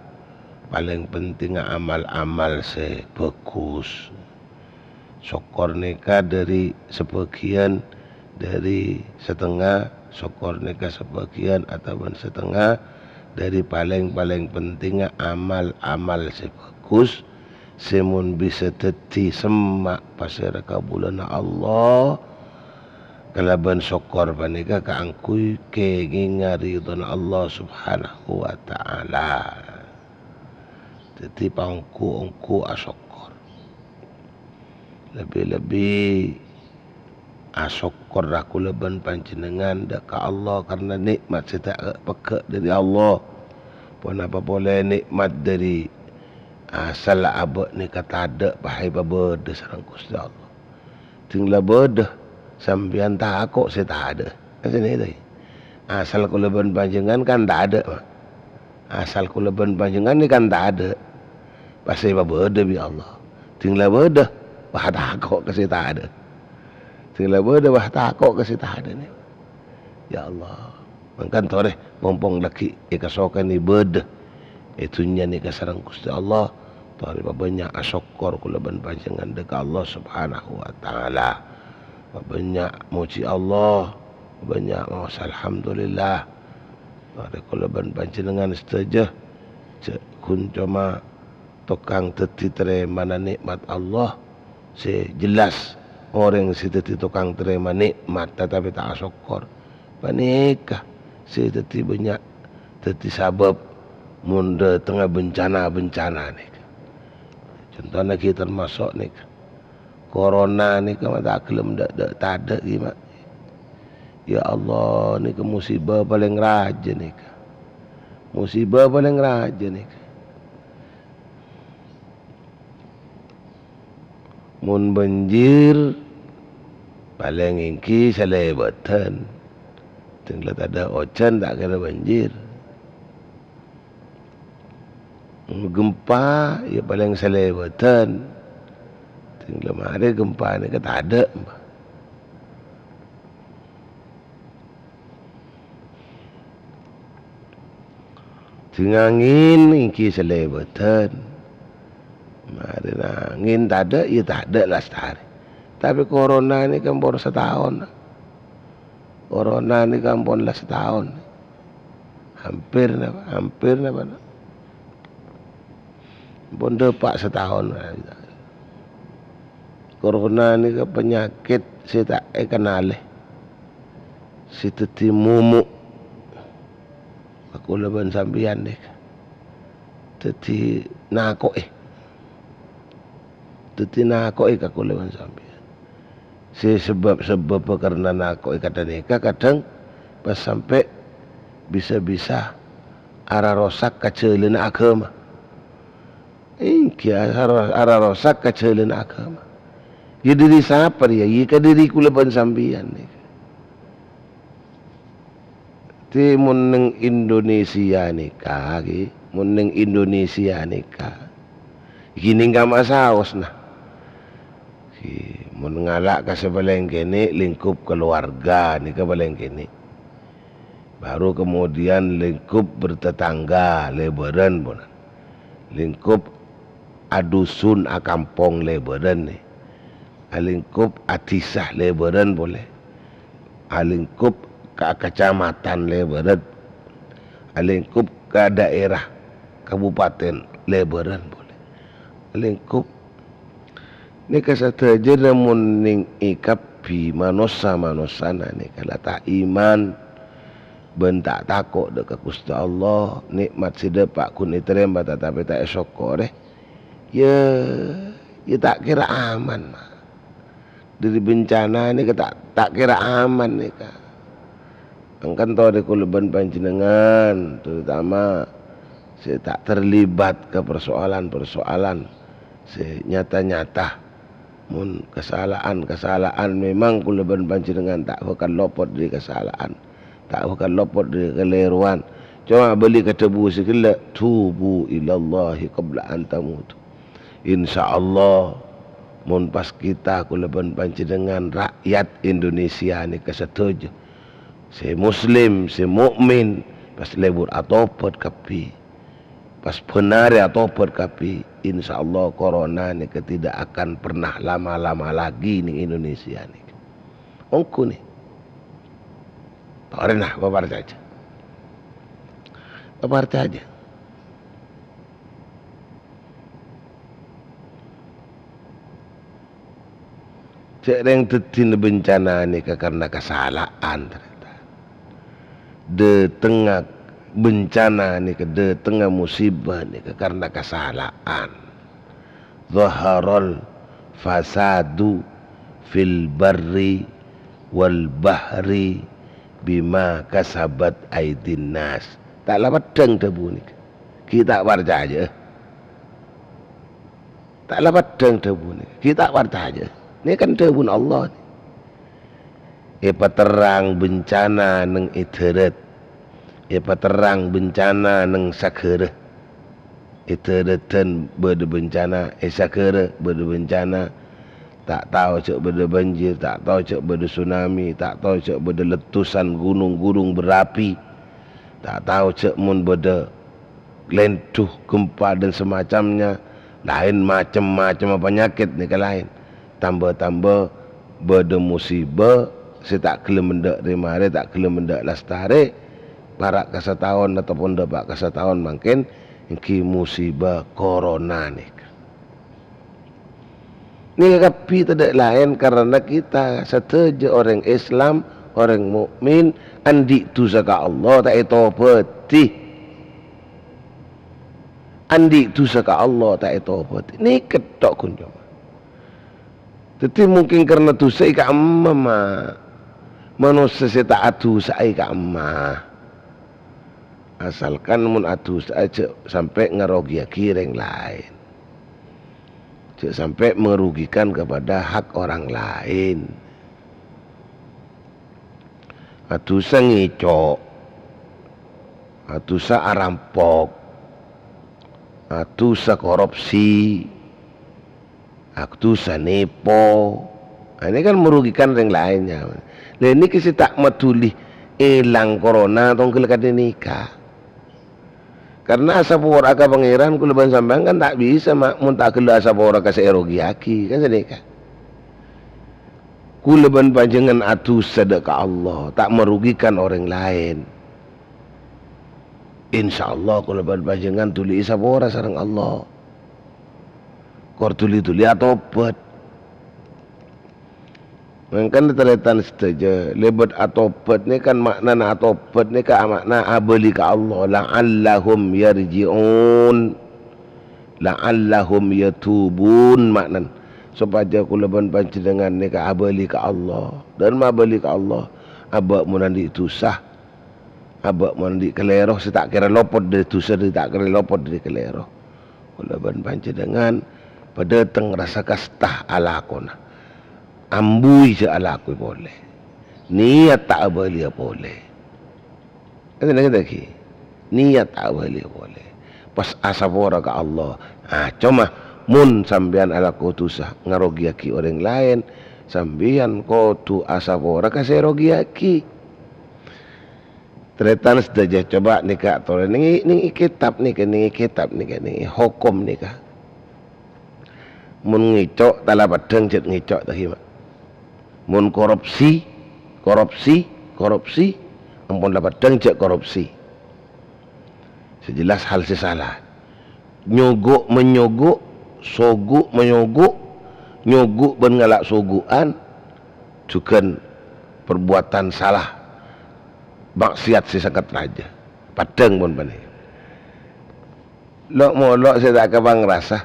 palèng pentingnga amal-amal sè bhâghus. Sokkor nèka dâri sabâgiyân, dâri satengnga, sokkor nèka sabâgiyân atabâ satengnga dâri palèng-palèng pentingnga amal-amal sè bhâghus, sè mon bisa dhâddhi semma' pasèra kabulâna Allah, Kalabân sokkor panèka kaangghuy kèngènga ridhona Allah Subhanahu wa Ta'ala. Dhâddhi, paongghu-ongghu asokkor. Lebbi-lebbi asokkorra kaulâ bân panjhennengngan dâ' ka Allah karna nè'mat sè ta' pegghâ' dhâri Allah. Ponapa polè nè'mat dhâri asal abâ' nèka tadâ' pas èpabâdâ sareng Ghustè Allah. Dhing la bâdâ, sampèyan tako' sè tadâ'. Kan sè nèka, asal kaulâ bân panjhennengngan kan tadâ', Ma'. Asal kaulâ bân panjhennengngan nèka kan tadâ'. Pas èpabâdâ bi' Allah. Dhing la bâdâ, pas tako' ka sè tadâ'. Dhing la bâdâ, pas tako' ka sè tadâ' nèka. Ya Allah. Mangkana torè, mompong laghi' èkasokanè bâdâ è dhunnya nèka sareng Ghustè Allah, torè pabânnya' asokkor kaulâ bân panjhennengngan dâ' ka Allah Subhanahu wa Ta'ala. Pabânnya' mojhi Allah, pabânnya' maos alhamdulillah. Torè kaulâ bân panjhennengngan sadhâjâ jhâ' ghun coma tokang dhâddhi tarèmana nè'mat Allah. Sè jelas, orèng sè dhâddhi tokang tarèma nè'mat, tatapè ta' asokkor, panèka sè dhâddhi bânnya', dhâddhi sabâb mon dâtengnga bencana-bencana nèka. Contona ghi' tamaso' nèka. Corona nèka ma' ta' ghellem dâ'-, dâ'-, tadâ' ghi' ma'. Ya Allah, nèka musibah palèng rajâ nèka. Musibah palèng rajâ nèka. Mon banjir, palèng èngghi salèbâdhân. Dhing la tadâ' ojhân ta' kèra banjir. Mon gempa, ya palèng salèbâdhân. Dhing la marè gempa nèka tadâ', emma. Dhing angèn èngghi salèbâdhân. Marèna angèn tadâ', ya tadâ' lastarè. Tapè corona nèka ampon sataon. Corona nèka ampon la sataon. Hampir napa? Hampir napa? Ampon dâpa' sataon. Corona nèka panyakèt sè ta' èkennalè, sè dhâddhi momo' ka kaulâ bân sampèyan nèka. Dhâddhi nako'è. Dhâddhi nako'è ka kaulâ bân sampèyan. Sè sabâb-sabâbbhâ karna nako'è kadhâng nèka, kadhâng pas sampè' bisa-bisa ararosak ka jhâlânna aghâma. Èngghi, ara-, ararosak ka jhâlânna aghâma. Ya, dhâri sapa rèya? Ya, ka dhâri kaulâ bân sampèyan nèka. Dhâddhi, mon neng Indonesia nèka, ghi, mon neng Indonesia nèka, ghi nèng ka'emma saosna. Ghi, mon ngala' ka sè palèng kènè', lingkup keluarga nèka palèng kènè'. Baru kemudian lingkup bertetangga, lèbârân pon. Lingkup adusun, akampong lèbârân, nè. Alingkup adhisa lèbârân polè. Alingkup ka kacamatan lèbârân. Alingkup ka daerah kabupaten lèbârân polè. Alingkup Nèka sadhâjâna mon nèng è kabbhi manossa-manossana nèka la ta' iman bân ta' tako' dâ' ka Ghustè Allah, nè'mat sè dâpa' ghun ètarèma tatapè ta' èsokkorè, ya, ya ta' kèra aman, ma'. Dhâri bencana nèka ta', ta' kèra aman nèka. Mangkana torè kaulâ bân panjhennengngan, terutama sè ta' terlibat ka persoalan-persoalan sè nyata-nyata. Mon kasala'an-kasala'an, memang kaulâ bân panjhennengngan ta' bhâkal lopot dhâri kasala'an, ta' bhâkal lopot dhâri kalèrowan. Coma bâli ka dhâbu sè ghellâ', "Tubu ilallahi qabla an tamutu." Insyaallah, mon pas kita, kaulâ bân panjhennengngan, rakyat Indonesia nèka sadhâjâ, sè muslim, sè mukmin, pas lebur atobhât kabbhi. Pas bhânarè atobhât kabbhi, insyaallah corona nèka tidak akan pernah lama-lama lagi nèng Indonesia nèka. Ongghu nè. Torè na, paparcajâ. Paparcajâ. Jhâ' rèng dhâddhina bencana nèka karna kasala'an, tarètan. Dhâtengnga bencana nèka, dhâtengnga musibah nèka karna kasala'an. Dhaharal fasadu fil barri wal bahri bima kasabat aidin nas. Ta' la peddhâng dhâbu nèka. Ghi' ta' parcajâ. Ta' la peddhâng dhâbuna. Ghi' ta' parcajâ. Nèka kan dhâbuna Allah. Èpaterrang bencana neng è dhârât. Èpaterrang bencana neng saghârâ. È dhârâdhân bâdâ bencana, è saghârâ bâdâ bencana. Ta' tao jhâ' bâdâ banjir, ta' tao jhâ' bâdâ tsunami, ta' tao jhâ' bâdâ lettusan gunung-gunung berapi. Ta' tao jhâ' mon bâdâ lèndhu, gempa, dan semacamnya, laèn macem-macemma panyakèt nèka laèn. Tamba-tamba bâdâ musibah sè ta' ghellem endâ' rè-marè, ta' ghellem endâ' lastarè, para' ka sataon otabâ dâpa' ka sataon mangkèn, èngghi musibah korona nèka. Nèka kabbhi tadâ' laèn karana kita sadhâjâ orèng Islam, orèng mukmin, andi' dhusa ka Allah ta' ètobâdhi. Andi' dhusa ka Allah ta' ètobâdhi. Nèka tok ghun coma. Dhâddhi mungkin karana dhusa è ka'emma, ma-, manossa sè ta' adhusa'a è ka'emma. Asalkan mon adhusa'a jhâ' sampè' ngarogiyaghi rèng laèn. Jhâ' sampè' merugikan kepada hak orang lain. Adhusa ngèco', adhusa arampok, adhusa korupsi, adhusa nepo. Nah, ini kan merugikan rèng laèn, ya. Lah, ini sè ta' maduli èlang korona tongghel kadhi nèka. Karena asapora'a ka Pangèran, kaulâ bân sampèyan kan ta' bisa, ma-, mon ta' ghellâ' asapora ka sè èrogiyaghi, kan sanèka. Kaulâ bân panjhennengngan adhusa dâ' ka Allah, ta' merugikan orèng laèn. Insyaallah kaulâ bân panjhennengngan duli èsapora sareng Allah. Kor duli-duli atobât. Mangkana tarètan sadhâjâ, lèbât atobât nèka kan ma'nana atobât nèka ma'na abâli ka Allah, "La'allahum yarji'un." "La'allahum yatubun," ma'nana. Sopajâ kaulâ bân panjhennengngan nèka abâli ka Allah. Dâ' remma abâli ka Allah? Abâ' mon andi' dhusa. Abâ' mon andi' kalèro sè ta' kèra lopot dâri dhusa, dâri ta' kèra lopot dâri kalèro. Kaulâ bân panjhennengngan padâteng rassa kasta alakona. Ambuy jhâ' alakoè polè. Niyat ta' abâliyâ polè. Ngètè, ngètè ghi. Niyat ta' abâliyâ polè. Pas asapora ka Allah. Ah, coma mon sampèyan alako dhusa ngarogiyaghi orèng laèn, sampèyan kodhu asapora ka sè èrogiyaghi. Tarètan sadhâjâ, coba nèka torè nèng, nèng kètab nèka, nèng kètab nèka, nèng hokom nèka. Mon ngèco' ta' la peddhâng jhât ngèco' ta' ghi, ma'. Mon korupsi, korupsi, korupsi, ampon la peddhâng jhâ' korupsi. Sè jelas hal sè sala. Nyogo' manyogo', sogo' manyogo', nyogo' bân ngala' sogo'an, jhughân parbuwâdhân sala, ma'siyat sè sanget rajâ. Peddhâng mon panèka. Lo'-molo' sè ta' kapangrasa.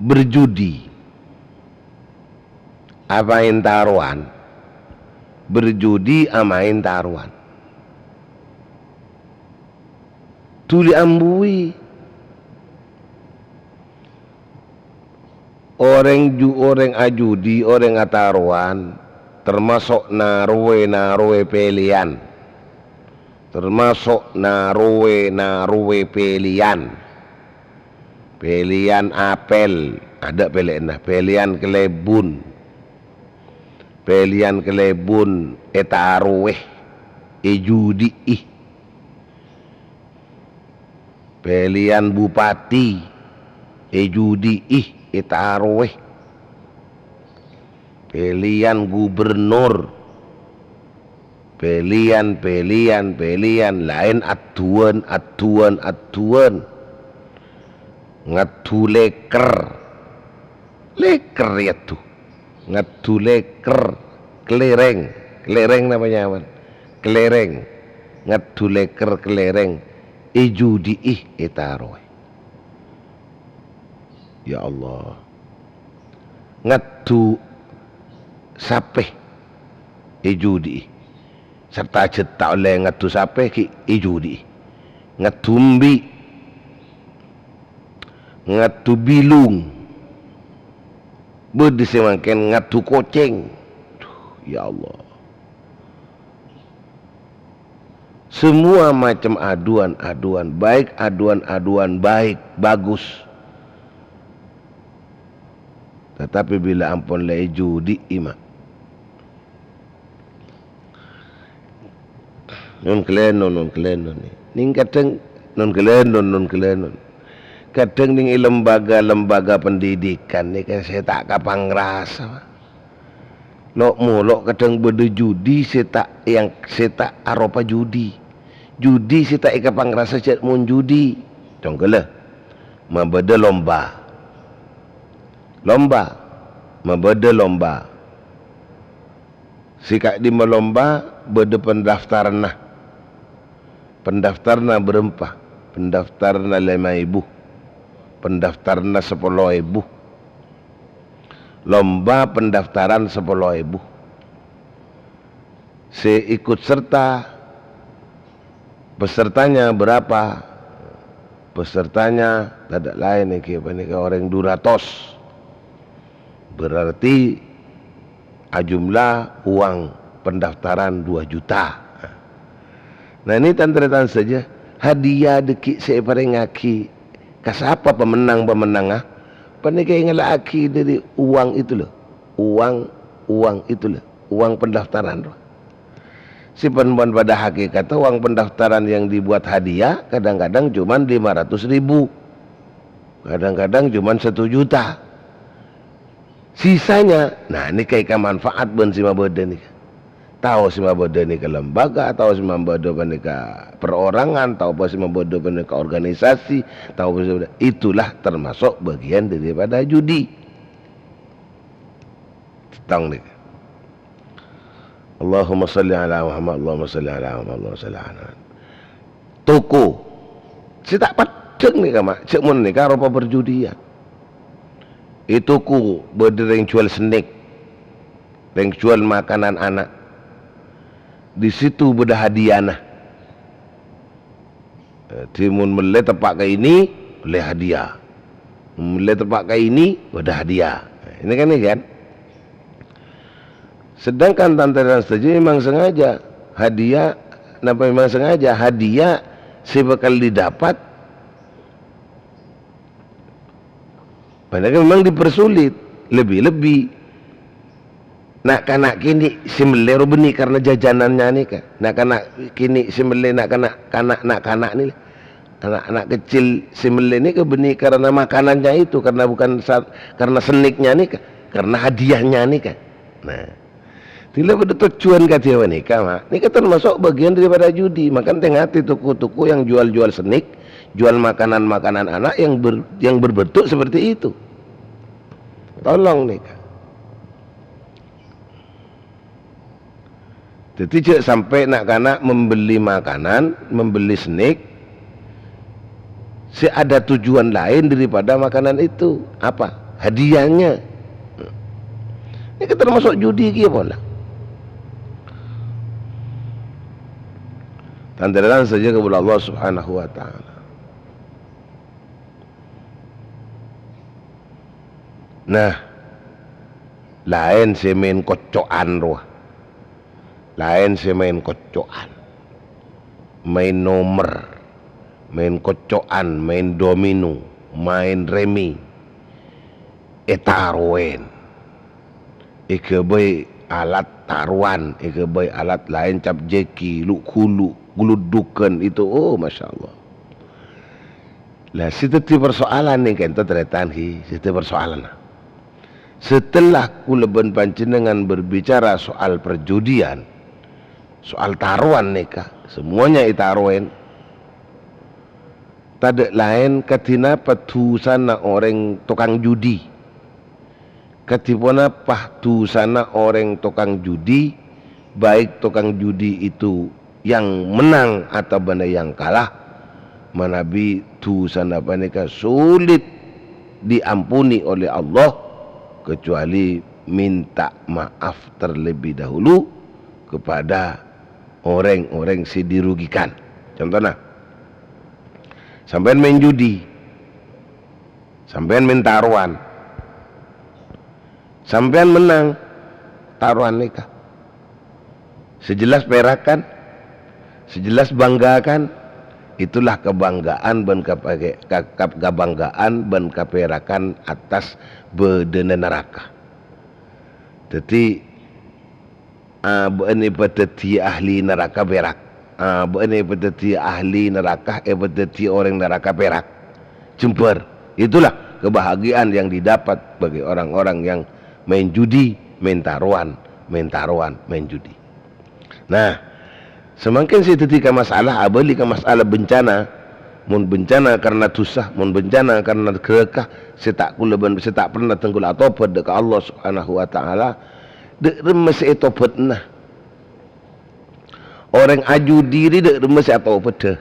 Berjudi. Amaèn tarowan. Berjudi amaèn tarowan. Dhuli ambuwi. Orèng ju-, orèng ajudi, orèng atarowan, tamaso' narowè-narowè pèlèyan. Tamaso' narowè-narowè pèlèyan. Pèlèyan apèl, adâ' pèlèyanna, pèlèyan kalèbun. Pèlèyan kalèbun ètarowè, èjudi'i. Pèlèyan bupati, èjudi'i, ètarowè. Pèlèyan gubernur. Pèlèyan, pèlèyan, pèlèyan, laèn adduwân, adduwân, adduwân. Ngaddu lèker. Lèker èaddu. Ngaddu lèker, kalèrèng. Kalèrèng napa nyamana? Kalèrèng. Ngaddu lèker, kalèrèng. Èjudi'i, ètaroè. Ya Allah. Ngaddu sapè, èjudi'i. Sarta jhâ' ta' ollè ngaddu sapè ghi' èjudi'i. Ngaddu embi', ngaddu bilung. Bâdâ sè mangkèn ngaddu kocèng. Duh, ya Allah. Semua macam aduan-aduan baik, aduan-aduan baik, bagus. Tetapi bila ampon la èjudi'i, ma'. Non kalènon, non kalènon. Nèng kadhâng non kalènon, non kalènon. Kadhâng nèng è lembaga-lembaga pendidikan nèka sè ta' kapangrasa, ma'. Lo'-molo' kadhâng bâdâ judi sè ta' yang, sè ta' aropa judi. Judi sè ta' èkapangrasa jhâ' mon judi. Congghâlla, mabâdâ lomba. Lomba. Mabâdâ lomba. Sè ka'dimma lomba bâdâ pendaftaranna. Pendaftaranna bârâmpa? Pendaftaranna lèma èbu. Pendaftaranna sapolo èbu. Lomba pendaftaran sapolo èbu. Sè ikut serta, pesertanya berapa? Pesertanya tadâ' laèn èngghi panèka orèng du ratos. Berarti ajumlah uang pendaftaran dua juta. Nah, ini tan-tarètan sadhâjâ, hadiah dhâggi' sè èparèngaghi ka sapa pamennang-pamennangnga, panèka èngghâlla'aghi dâri uang itu, lho. Uang, uang itu, lho. Uang pendaftaran, rowa. Sè pan-, pan padâ hakèkatta uang pendaftaran yang dibuat hadiah kadhâng-kadhâng coma lima ratus ribu. Kadhâng-kadhâng coma satu juta. Sisanya, nah, nèka èkamanfaat bân sè mabâdâ nèka. Tao sè mabâdâ nèka lembaga, tao sè mabâdâ panèka perorangan, tao apa sè mabâdâ panèka organisasi, tao apa sè, itulah termasuk bagian daripada judi. Tong nèka. Allahumma shalli ala Muhammad, Allahumma shalli ala Muhammad, Allahumma shalli ala Muhammad. Toko. Sè ta' peddhâng nèka, ma', jhâ' mon nèka aropa perjudian. È toko bâdâ rèng juwâl snack, rèng juwâl makanan ana'. Di situ bâdâ hadiahna. Jadi, mon mellè teppa' ka ini, mellè hadiah. Mellè teppa' ka ini, bâdâ hadiah. Ini kan, ini kan. Sedangkan tan-tarètan sadhâjâ memang sengaja hadiah, napa memang sengaja hadiah sè bhâkal didapat, padahal memang dipersulit, lebbi-lebbi na'-kana' kènè' sè mellè rowa bânnè karna jajanannya nèka. Na'-kana' kènè' sè mellè na'-kana', kana', na'-kana' nè, anak-anak kecil sè mellè nèka bânnè karna makanannya itu, karna bukan sa-, karna snacknya nèka, karna hadiahnya nèka. Nah, dhila bâdâ tojjhuwân kadhi panèka, ma'. Nèka termasuk bagian daripada judi. Maka tè-ngatè toko-toko yang jual-jual snack, jual makanan-makanan anak yang ber-, yang berbentuk seperti itu. Tolong nèka. Jadi, jhâ' sampè' na'-kana' membeli makanan, membeli snack, sè ada tujuan lain daripada makanan itu. Apa? Hadiahnya. Ini kan termasuk judi kèya pola. Tan-tarètan sadhâjâ kaulâ Allah Subhanahu wa Ta'ala. Nah, laèn sè maèn kocco'an rowa. Laèn sè maèn kocco'an. Maèn nomer, maèn kocco'an, maèn domino, maèn rèmi. Ètaroèn. Èghâbây alat tarowan, èghâbây alat laèn cap jeki, lu'-ghulu', gluddughân itu, oh, Masya Allah. Lah, sè dhâddhi persoalan nèng kènto tarètan ghi, sè dhâddhi persoalan. Setelah kaulâ bân panjhennengngan berbicara soal perjudian, soal tarowan nèka, semuanya ètaroèn. Tadâ' laèn kadhi napa dhusana orèng tokang judi. Kadhi ponapa dusana orèng tokang judi, baik tokang judi itu yang menang atabâna yang kalah, manabi dusana panèka sulit diampuni oleh Allah, kecuali minta maaf terlebih dahulu kepada orèng-orèng sè dirugikan. Contona, sampèyan maèn judi, sampèyan maèn tarowan, sampèyan mennang tarowan nèka. Sè jelas pèrakan, sè jelas banggakan, itulah kabanggaan bân kapè-, ka-, ka-, kabanggaan bân kapèrakan atas bâdâna naraka. Dhâddhi, abâ'na èpadhâddhiyâ ahli naraka pèrak. Abâ'na èpadhâddhiyâ ahli naraka, èpadhâddhiyâ orèng naraka pèrak. Jembhâr. Itulah kebahagiaan yang didapat bagi orang-orang yang maèn judi, maèn tarowan, maèn tarowan, maèn judi. Nah, samangkèn sè dhâddhi ka masalah, abâli ka masalah bencana. Mon bencana karna dusa, mon bencana karna ghârâka, sè ta' kaulâ bân sè ta' pernah dhâng kaulâ atobhât dâ' ka Allah Subhanahu wa Ta'ala, dâ' remma sè ètobhâtna? Orèng ajudi rè dâ' remma sè atobhâdhâ?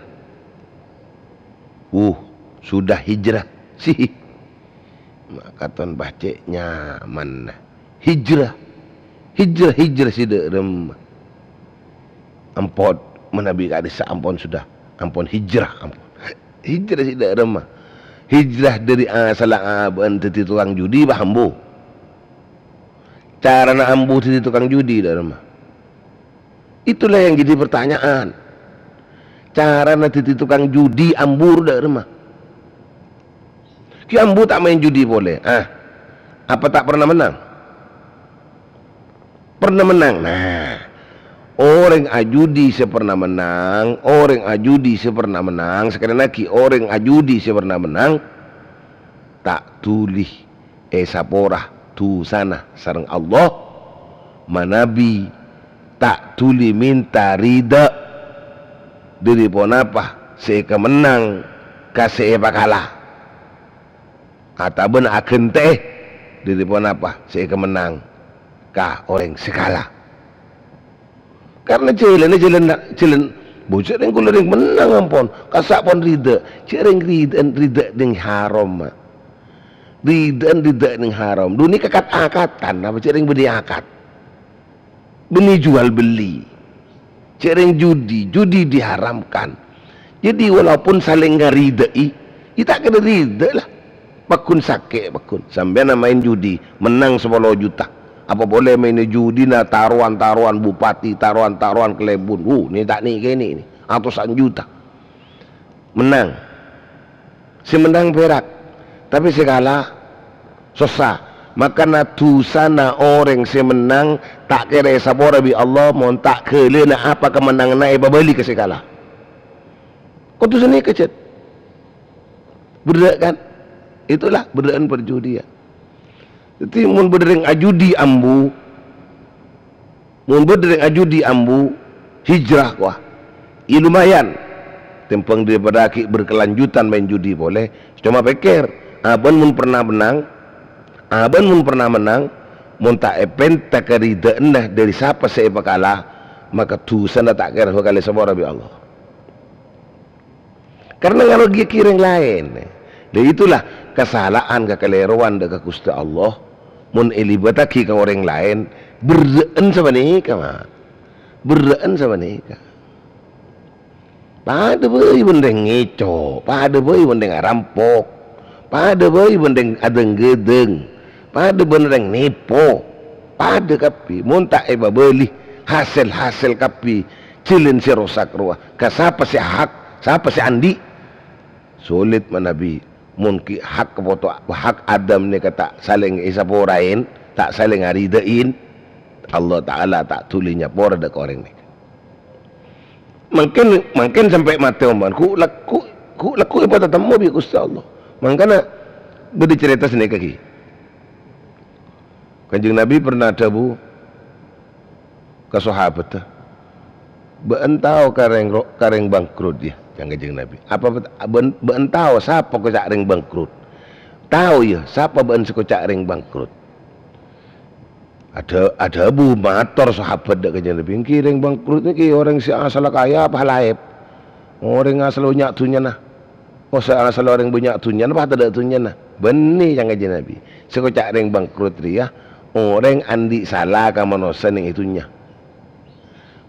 Uh, sudah hijrah. Sih. Ma' katon bâcè' nyamanna. Hijrah. Hijrah, hijrah sè dâ' remma. Ampon, manabi ka'dissa' ampon sudah. Ampon hijrah, ampon. Hijrah sè dâ' remma. Hijrah dâri asalla abâ'na dhâddhi tokang judi, bâ ambu. Carana ambu dhâddhi tokang judi, dâ' remma. Itulah yang jadi pertanyaan. Carana dhâddhi tokang judi ambu dâ' remma. Ghi' ambu ta' maèn judi polè. Ah, apa ta' pernah mennang? Pernah mennang. Nah, orèng ajudi sè pernah mennang, orèng ajudi sè pernah mennang, sakalè aghi' orèng ajudi sè pernah mennang, ta' dhuli èsapora dusana sareng Allah, manabi ta' dhuli mènta ridha dâri ponapa sè èkamennang ka sè èpakala, atabâna aghântè'è dâri ponapa sè èkamennang ka orèng sè kala. Karna jhâlânna jhâlân, jhâlân, bâ jhâ' rèng kaulâ rèng mennang ampon, kassa' pon ridha. Jhâ' rèng ridhâ'ân ridha neng haram, ma'. Ridhâ'ân ridha neng haram. Dunè kakat-akatan, apa jhâ' rèng bânnè akad? Bânnè jual beli. Jhâ' rèng judi, judi diharamkan. Jadi, walaupun salèng ngaridhâ'i, ya ta' kèra ridha, la. Pagghun sakè', pagghun. Sampèyan maèn judi, mennang sapolo juta. Apa polè maènna judina tarowan-tarowan bupati, tarowan-tarowan kalèbun. Wuh, nè ta' nè kènè nè. Atosan juta. Mennang. Sè mennang pèrak. Tapè sè kala sossa. Makana dusana orèng sè mennang ta' kèra èsapora bi' Allah mon ta' ghâlâna apa kamennanganna èpabâli ka sè kala. Kodhu sanèka, Cèt. Berrâ', kan? Itulah berrâ'ân perjudian. Dhâddhi, mon bâdâ rèng ajudi ambu, mon bâdâ rèng ajudi ambu, hijrah, wah, ya lumayan. Tèmbhâng daripada ghi' berkelanjutan maèn judi polè. Coma pèkkèr, abâ'na mon pernah mennang, abâ'na mon pernah mennang, mon ta' èpènta karidhâ'ânna dâri sapa sè èpakala, maka dusana ta' kèra bhâkal èsapora bi' Allah. Karna ngarogiyaghi rèng laèn. Lah, itulah kasala'an, kakalèrowan dâ' ka Ghustè Allah. Mon èlibâtaghi ka orèng laèn, berrâ'ân sapanèka, ma'. Berrâ'ân sapanèka. Padâ bhâi bân rèng ngèco', padâ bhâi bân rèng arampok, padâ bhâi bân rèng adâng-ghâdâng, padâ bân rèng nèpo, padâ kabbhi. Mon ta' èpabâli hasèl-hasèl kabbhi, jhâlân sè rosak rowa. Ka sapa sè hak, sapa sè andi'? Solit manabi, mon ghi' hak poto-, hak Adam nèka ta' salèng èsaporaèn, ta' salèng aridhâ'in, Allah Ta'ala ta' dhuli nyapora dâ' ka orèng nèka. Mangkèn, mangkèn sampè' matè omban, ghu' lagghu', ghu' lagghu' èpatatemmo bi' Ghustè Allah. Mangkana bâdâ carèta sanèka ghi. Kanjeng Nabi pernah adhâbu ka sahabatta, "Bâ'ân tao ka rèng ro-, ka rèng bangkrut, yâ?" Ca'na Kanjeng Nabi. "Apa bâ-, bâ'ân, bâ'ân tao sapa koca' rèng bangkrut? Tao, yâ, sapa bâ'ân sè koca' rèng bangkrut?" Adhâ-, adhâbu mator sahabat dâ' Kanjeng Nabi, "Ènggi rèng bangkrut nèkè orèng sè asalla kaya apa laèp? Orèng asalla bânnya' dhunnyana." "Oh, sè asalla orèng bânnya' dhunnyana, apa tadâ' dhunnyana?" "Bânnè," ca'na Kanjeng Nabi. "Sè èkoca' rèng bangkrut rèya orèng andi' sala ka manossa nèng è dhunnya,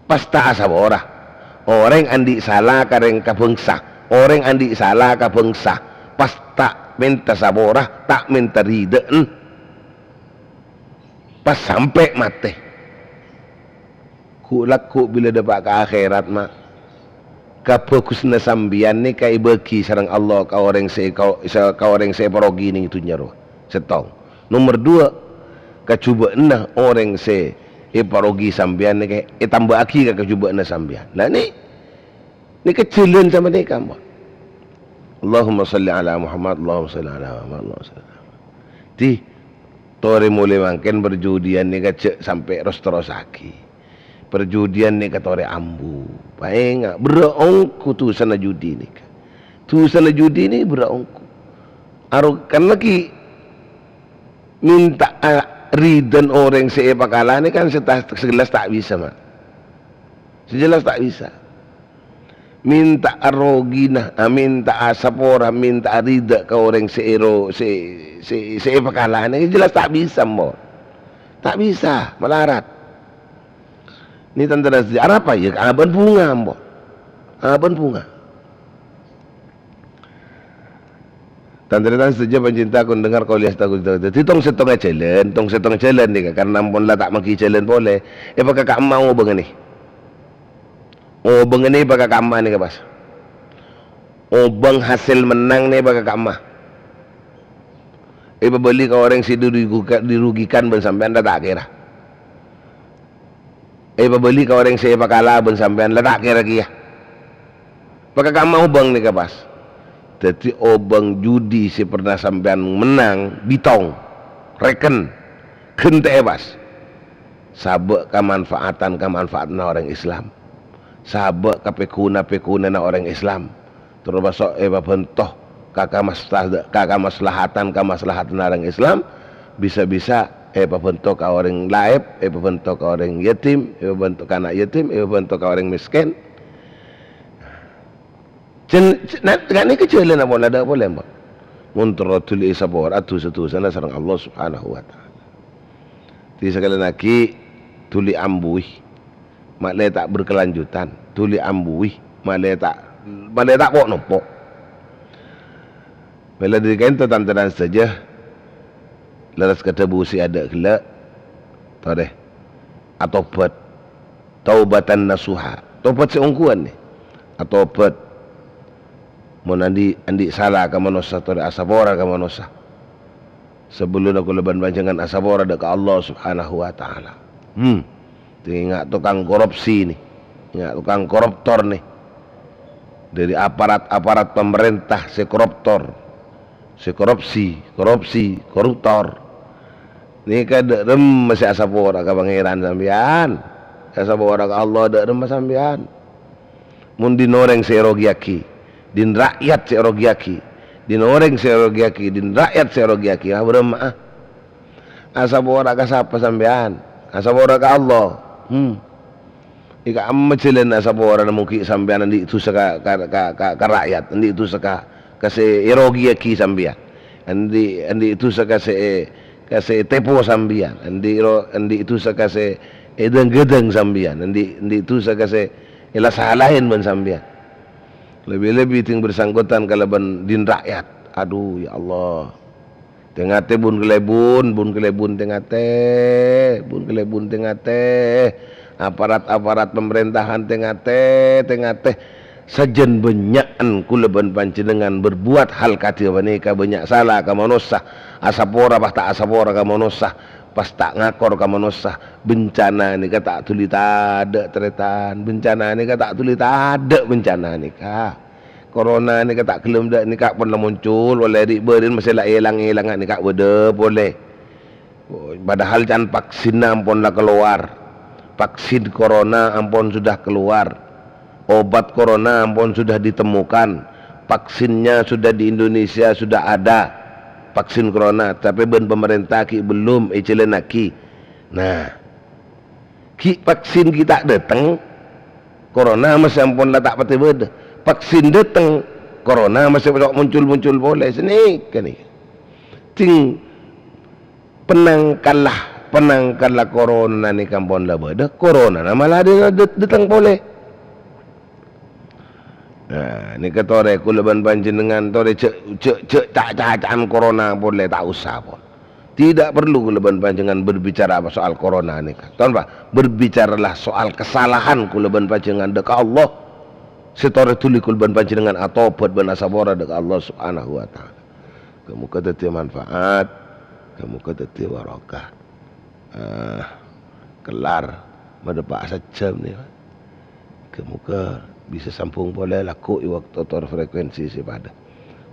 pas ta' asapora. Orèng andi' sala ka rèng ka bhângsa, orèng andi' sala ka bhângsa, pas ta' mènta sapora, ta' mènta ridhâ'ân, pas sampè' matè." Ghu'-lagghu' bilâ dâpa' ka akhèrat, Ma', kabhâghusânna sampèyan nèka èbâgi sareng Allah ka orèng sè, ka, sè, ka orèng sè èparogi nèng dhunnya rowa. Sèttong. Nomer duwâ', kajhubâ'ânna orèng sè èparogi sampèyan nèka ètambâ'aghi ka kajhubâ'ânna sampèyan. Lah, nè-, nèka jhâlân sapanèka, ampon. Allahumma shalli ala Muhammad, Allahumma shalli ala Muhammad, Allahumma shalli ala Muhammad. Di, torè molè mangkèn parjudiyân nèka jhâ' sampè' ros-terrossaghi. Parjudiyân nèka torè ambu. Paènga', berrâ' ongghu dhusana judi nèka. Dhusana judi nèka berrâ' ongghu. Aro-, kan laghi mènta'a ridhâna orèng sè èpakala nèka kan sè ta-, sè jelas ta' bisa, Ma'. Sè jelas ta' bisa. Mènta'a rogina, a, mènta'a sapora, mènta'a ridhâ ka orèng sè èro-, sè, sè, sè èpakala nèka jelas ta' bisa, ampon. Ta' bisa, malarat. Nè tan-tarètan sadhâjâ, arapa? Yâ, abân bhunga, ampon. Abân bhunga. Tan-tarètan sadhâjâ pancinta, kun dengar qauli astaghfirullah. Dhâddhi tong-sèttongnga jhâlân, tong-sèttongnga jhâlân nèka, karna ampon la ta' manggi jhâlân polè. Èpakaka'amma obângnga nè. Obângnga nè èpakaka'amma nèka pas. Obâng hasèl mennang nè èpakaka'amma. Èpabâli ka orèng sè dirugikan, dirugikan bân sampèyan la ta' kèra. Èpabâli ka orèng sè èpakala bân sampèyan, la ta' kèra kèya. Pakaka'amma obâng nèka pas. Dhâddhi obâng judi sè pernah sampèyan mennang, bitong, rèken, ghântè'è pas. Sabâ' kamanfaatan-kamanfaatanna orèng Islam. Sabâ' kapèghuna-pèghunana orèng Islam. Tamaso' èpabhânto ka kamasla-, ka kamaslahatan-kamaslahatan orèng Islam, bisa-bisa èpabhânto ka orèng laèp, èpabhânto ka orèng yatim, èpabhânto ka ana' yatim, èpabhânto ka orèng mèskèn. Jhân-, jhân-, na-, ghânèka jhâlân ampon la dâ' polè, ampon. Mon terro dhuli èsapora dhusana sareng Allah Subhanahu wa Ta'ala. Disakalèyannaghi dhuli ambuwi. Ma'lè ta' berkelanjutan, dhuli ambuwi, ma'lè ta', ma'lè ta' po'-nopo'. Mèla dhâri ka'dinto tan-tarètan sadhâjâ, lerres ka dhâbu sè adâ' ghellâ', torè, atobhât, taubatan nasuha, tobhât sè ongghuwân, nè, atobhât, mon andi', andi' sala ka manossa, torè asapora ka manossa. Sabellunna kaulâ bân panjhennengngan asapora dâ' ka Allah Subhanahu wa Ta'ala. Hmm. Ènga' tokang korupsi, nè. Ènga' tokang koruptor, nè. Dhâri aparat-aparat pamarènta sè koruptor, sè korupsi, korupsi, koruptor. Nèka dâ' remma sè asapora ka Pangèran sampèyan. Sè asapora ka Allah dâ' remma sampèyan. Mon dhin orèng sè èrogiyaghi, dhin ra'yat sè èrogiyaghi, dhin orèng sè èrogiyaghi, dhin ra'yat sè èrogiyaghi, aberrâmma'a. Asapora ka sapa sampèyan? Asapora ka Allah. Hmm. È ka'amma jhâlânna asaporana mon ghi' sampèyan andi' dhusa ka, ka, ka, ka, ka ra'yat, andi' dhusa ka, ka sè èrogiyaghi sampèyan. Andi', andi' dhusa ka sè, ka sè ètèpo sampèyan. Andi' ro-, andi' dhusa ka sè èdhâng-ghâdhâng sampèyan. Andi', andi' dhusa ka sè èla-salaè bân sampèyan. Lebbi-lebbi dhing bersangkutan kalabân dhin ra'yat. Adu, ya Allah. Tè-ngatè bun kalèbun, bun kalèbun tè-ngatè, bun kalèbun tè-ngatè. Aparat-aparat pamarèntahan tè-ngatè, tè-ngatè. Sajân bânnya'an kaulâ bân panjhennengngan berbuat hal kadhi panèka, bânnya' sala ka manossa, asapora pas ta' asapora ka manossa, pas ta' ngakor ka manossa. Bencana nèka ta' dhuli tadâ', tarètan. Bencana nèka ta' dhuli tadâ', bencana nèka. Corona nèka ta' ghellem dâ' nèka pon la moncol, polè ri'-bâri'ân masè la èlang-èlangnga nèka bâdâ polè. Padahal can vaksinna ampon la kalowar. Vaksin corona ampon sudah keluar. Obat corona ampon sudah ditemukan. Vaksinnya sudah di Indonesia sudah ada. Vaksin corona, tapè bân pamarènta ghi' bellum èjhâlânnaghi. Nah, ghi' vaksin ghi' ta' dâteng, corona masè ampon la ta' patè bâdâ. Vaksin dâteng, corona masè cè' muncul-muncul polè. Sanèka nèka. Ding, pennangkalla, pennangkalla corona nèka ampon la bâdâ, coronana mala dâ-, dâ-, dâteng polè. Nah, nèka torè kaulâ bân panjhennengngan torè jhâ', jhâ', jhâ' ca'-caca'an corona polè, ta' osa pon. Tidak perlu kaulâ bân panjhennengngan berbicara soal corona nèka. Ton, Pak, berbicaralah soal kesalahan kaulâ bân panjhennengngan dâ' ka Allah. Sè torè dhuli kaulâ bân panjhennengngan atobhât bân asapora dâ' ka Allah Subhanahu wa Ta'ala. Ghâ-moghâ dhâddhiyâ manfaat, ghâ-moghâ dhâddhiyâ barokah. Eh, kellar, bâdâ pa' sajjhâm nèka. Ghâ-moghâ bisa sambung polè lagghu' è bâkto tor frekuensi sè padâ.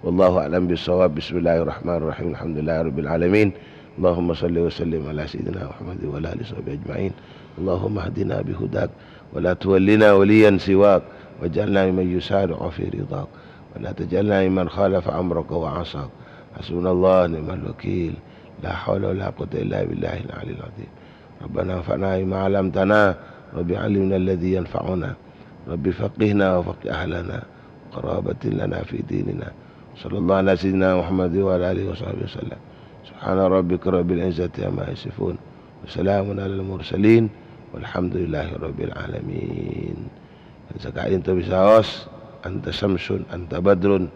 Wallahu a'lam bissawab. Bismillahirrahmanirrahim. Alhamdulillahirabbil alamin. Allahumma shalli wa sallim ala sayyidina Muhammad wa ala alihi washabihi ajma'in. Allahumma hdina bihudak wa la tuwallina waliyan siwak, waj'alna mimman yusari'u fi ridhak, wa la taj'alna mimman khalafa amraka wa 'asak. Hasbunallah wa ni'mal wakil. La haula wa la quwwata illa billahil aliyil azim. Rabbana anfa'na bima 'allamtana, Rabbi 'allimna alladzi yanfa'una, Rabbi faqqihna wa faqqih ahlana, wa qarabatin lana fi dinina. Sallallahu ala sayyidina Muhammad wa ala alihi wa sahbihi wasallam. Subhana rabbika rabbil izzati amma yasifun. Wa salamun alal mursalin. Walhamdulillahi rabbil alamin. Saka'dinto bisaos, anta syamsun, anta badrun,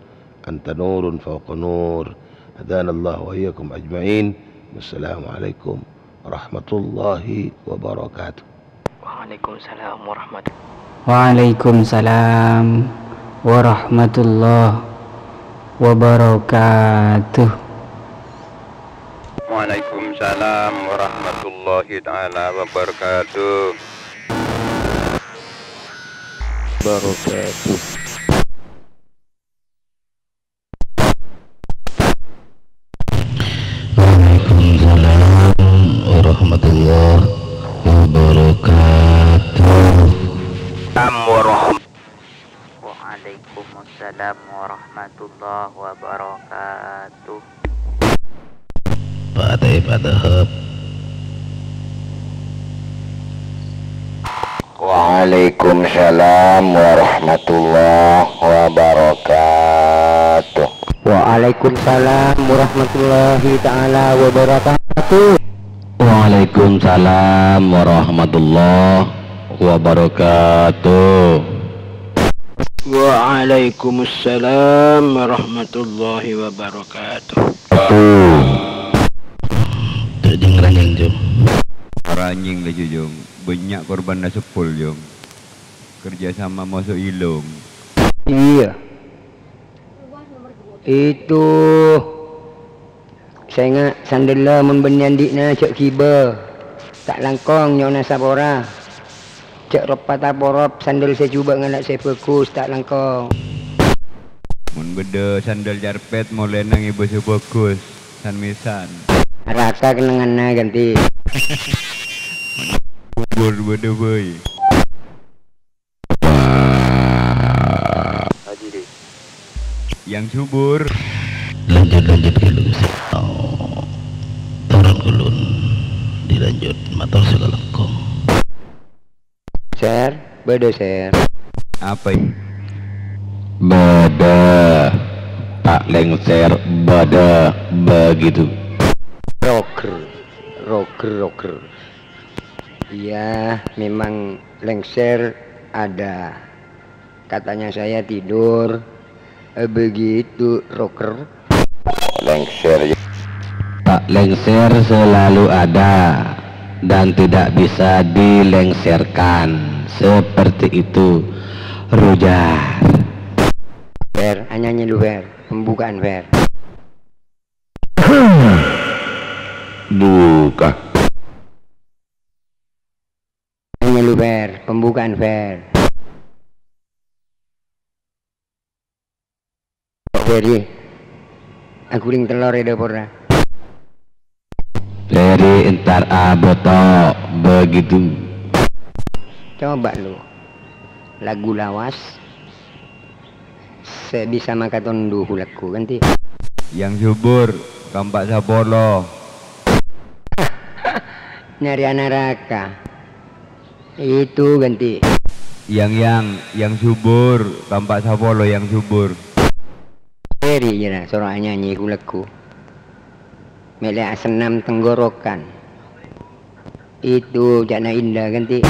anta nurun fawqa nur. Hadanallahu wa iyyakum ajma'in. Wassalamualaikum warahmatullahi wabarakatuh. Waalaikumsalam warahmatullahi Waalaikumsalam warahmatullahi wabarakatuh. Waalaikumsalam warahmatullahi taala wabarakatuh. Wabarakatuh. Waalaikumsalam warahmatullahi wabarakatuh. Waalaikumsalam warahmatullahi wabarakatuh. Padâ, padâ, hep. Waalaikumsalam warahmatullahi wabarakatuh. Waalaikumsalam warahmatullahi taala wabarakatuh. Waalaikumsalam warahmatullahi wabarakatuh. Waalaikumsalam warahmatullahi wabarakatuh. Tuh. Cek jeng ranjing, Jung. Ranjing laju, Jung. Banyak korbanna seppul, Jung. Kerja sama masuk ilung. Iya. Itu Sènga' sandhella mon bânnè andi'na jhâ' ghibâ. Ta' langkong nyo'ona sapora. Jhâ' roppa taporop sandhel sè jhubâ' ngala' sè bhâghus, ta' langkong. Mon bâdâ sandhel carpèt, molèna ngibâ sè bhâghus, san-mèsan. Arapa kennengnganna ghântè. Bur bâdâ bhâi. Haji deh. Yang subur. Lanjut, lanjut dulu. Oh, turun kulun. Dilanjut. Mator sakalangkong. Ser, bâdâ, Ser. Apa ini? Bâdâ. Pak Lengser, bâdâ. Begitu. Roger, roger, roger. Iya, memang Lengser ada. Katanya saya tidur. Eh, begitu, roker. Lengser, ya. Pak Lengser selalu ada dan tidak bisa dilengserkan. Seperti itu. Rujar. Fer, anyanyi lu, Fer. Pembukaan, Fer. Buka. Nyanyi lu, Fer. Pembukaan, Fer. Ferry, aguling telor è dâpor, ra. Ferry entar abâto, begitu. Coba lu. Lagu lawas. Sè bisa makaton du lagu, kan, Ti? Yang subur, kampak sapolo. Narèya naraka. Itu ghânti. Yang, yang, yang subur, kampa' sapolo yang subur. Eri jârèya soro anyanyi ghu-lagghu. Mèlè asennam tenggorokan. Itu ca'na Indah ghânti.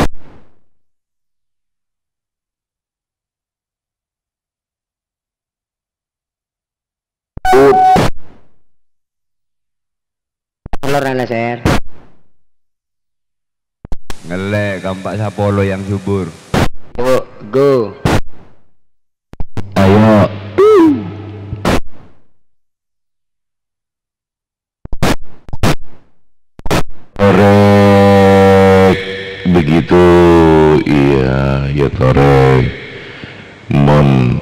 Lor ana, Ser. Ngellè' kampa' sapolo yang subur. Yuk, go. Ayo. Torèk, begitu, iya, ya torèk. Mon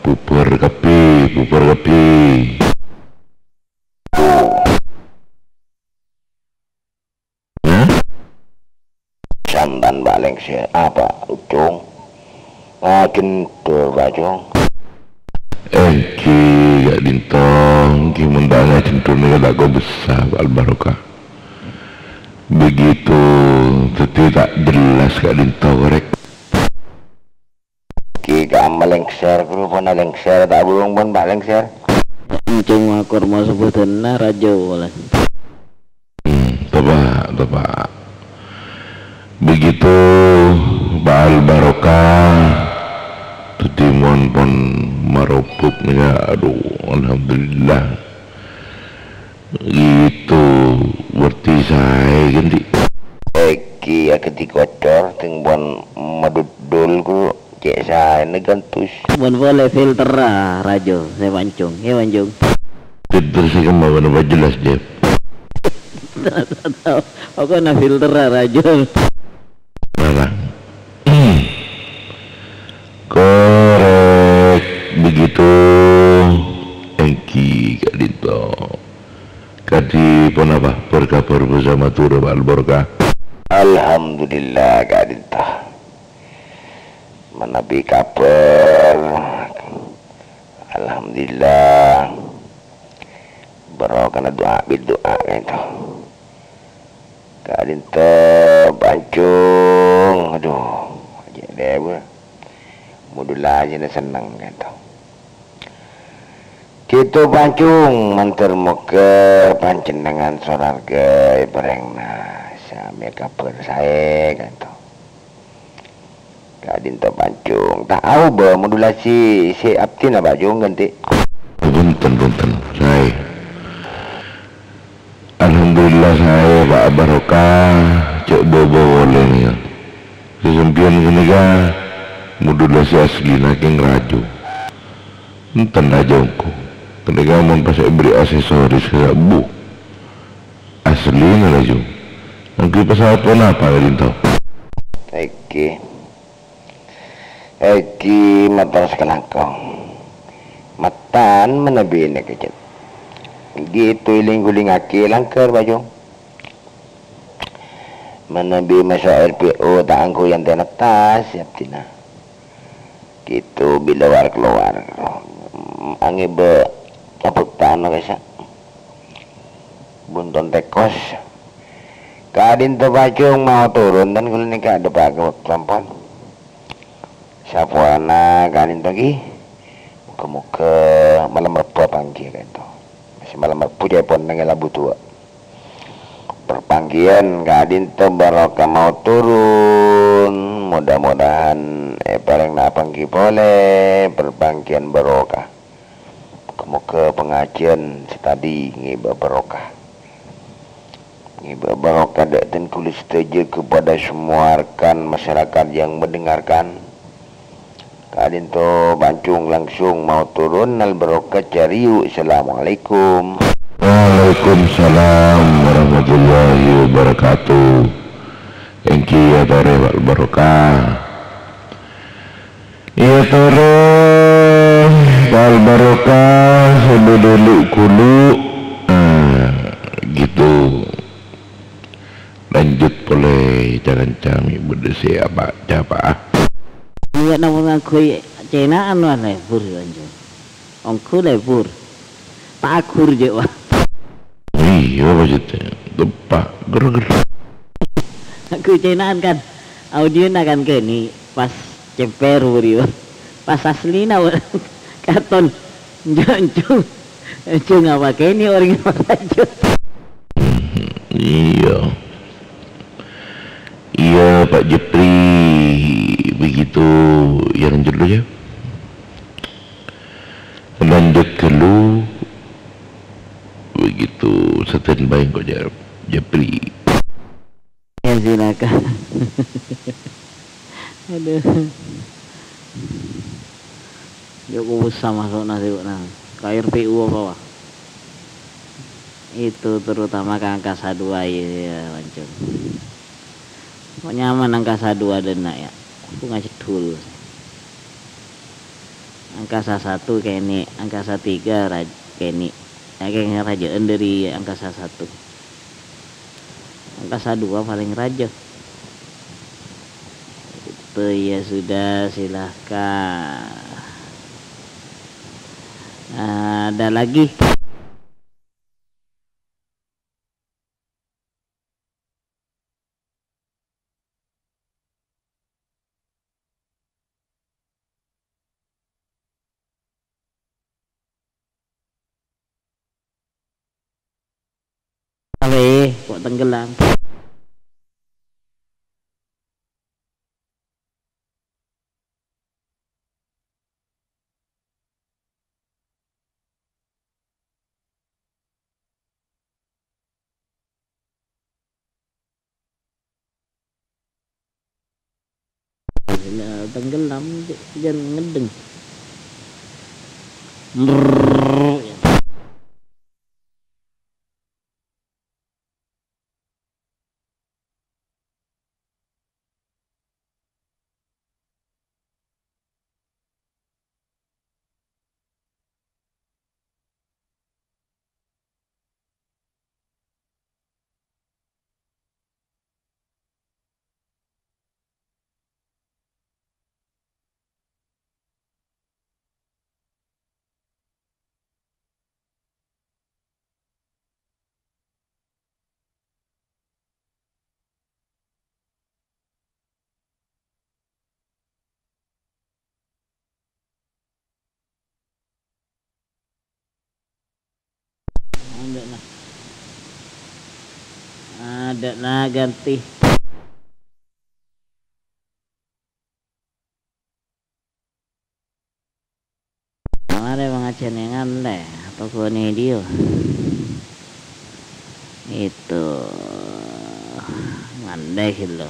bubar kabbhi, bubar kabbhi. Hah? Sampan palèng sè apa, Cung? Ngajendhur, Pak Cung. Èngghi, ka'dinto, èngghi mon ta' ngajendhur nèka ta' kobâsa, Pak Al-Barokah. Begitu, dhâddhi ta' jelas ka'dinto, korèk. Ki kamma lengser, kerupona lengser, ta' burung pon, Pak, lengser. Encung makur masebbutanna raja polè. Hmm, toba', toba'. Begitu, Ba'al Barokah, dhâddhi mon pon marobuk nèka, aduh, alhamdulillah. Itu, berarti saè, ghântè. Èngghi, akadhi kocor, tèng pon maduddul, ghu, cè' saèna ghântos. Mon polè filterra, Rajo, sè pancung. Yâ, pancung. Filter sè kemma bâ'na pas jelas, Jep. Pokokna filterra, Rajo. Larang. Korek, begitu. Èngghi, ka'dinto. Kadhi ponapa berkabar bersama Madhurâ, Pak Al-Barokah? Alhamdulillah, ka'dinto. Manabi kabhâr, alhamdulillah. Barokana du'a bi' du'a, ka'dinto. Ka'dinto pancung, aduh, jhâ' dhâbur. Modulajâna senneng, ka'dinto. Gitu pancung, mandhâr moghâ panjhennengngan sorarghâ èparèngana samè kabhâr saè, ka'dinto. Ka'dinto pancung, ta' aobâ modulasi sè abdhina, Pak Jung, ghântè. Bhunten, bhunten, saè. Alhamdulillah, saè, Pak Barokah, cè' bâbâ polè nèka. Sè sampèyan ghânèka modulasi aslina kèng Rajo. Enten Rajo ongghu. Ghânèka mon pas èberri' aksesoris ka'issa', bu. Aslina, Rajo. Èngghi pesawat ponapa, ka'dinto? Èngghi. Èngghi, mator sakalangkong. Mattan manabi nèka, Cèt. Gitu èling-gulingaghi langghâr, Pak Jung. Manabi maso' L P O ta' angghuy antèna tas, abdhina. Gitu bilowar kalowar. Angèbâ abhâktana ka'issa'. Bunton tèkos. Ka'dinto Pak Jung mao toron, tan kaulâ nèka adhâppaghâ bâkto ampon. Sapowana ka'dinto ghi. Moghâ-moghâ malem Rebbhu apangghi ka'dinto. Masih malem Rebbhu ca'èpon neng è Lambu Duwâ'. Parpangghiyân ka'dinto barokah mao toron. Mudah-mudahan èparèngana apangghi polè parpangghiyân barokah. Moghâ-moghâ pangajhiyân sè tadi ngèbâ barokah. Ngèbâ barokah dâ' dhân kaulâ sadhâjâ kepada semua rekan masyarakat yang mendengarkan. Ka'dinto pancung langsung mao toron, al barokah cariu. Assalamualaikum. Waalaikumsalam warahmatullahi wabarakatuh. Èngghi, yâ, torè, Pak Barokah. Iyâ, torè, Pak Al Barokah, sè bâdâ lu'-kolu'. Ah, gitu. Lanjut polè, ca-kanca mè' bâdâ sè apa-, capa, ah. Iyâ, namong ngangghuy cèna'an, wah, lebur, lanjut. Ongghu lebur. Paghur, jhâ', wah. Iyâ, maksudnya. Teppa', ger-ger. Kucèna'an kan, audiona kan kènè' pas cèmpèr buriyu. Pas aslina katon, "Njo', Njo', Njo' ngapa kènè' orèng maraja?" Iya. Iya, Pak Jepri, begitu yang dulu ya. Lanjut dulu, begitu standby kok, Jep-, Jepri. Ya, silakan. Aduh. Yo, kok bisa masuk nasi, Bu, nah. K R P U apa, Pak? Itu terutama ke angkasa dua, ya, ya, Mancung. Kok nyaman angkasa dua dena, ya? Aku ngajak dulu. Angkasa satu kènè', angkasa tiga raj-, kènè'. Ya, kènè' rajâ'ân dâri angkasa satu. Angkasa dua palèng rajâ. Itu ya sudah, silahkan. Ada lagi? Awe, kok tenggelam? Tenggelam, jân ngedheng. Brrrr. Adâ' na. Adâ' na ganti. Marè pangajhiyân è ngandhâ, apa ghunana dhiyu? Itu, ngandhâ ghâllu.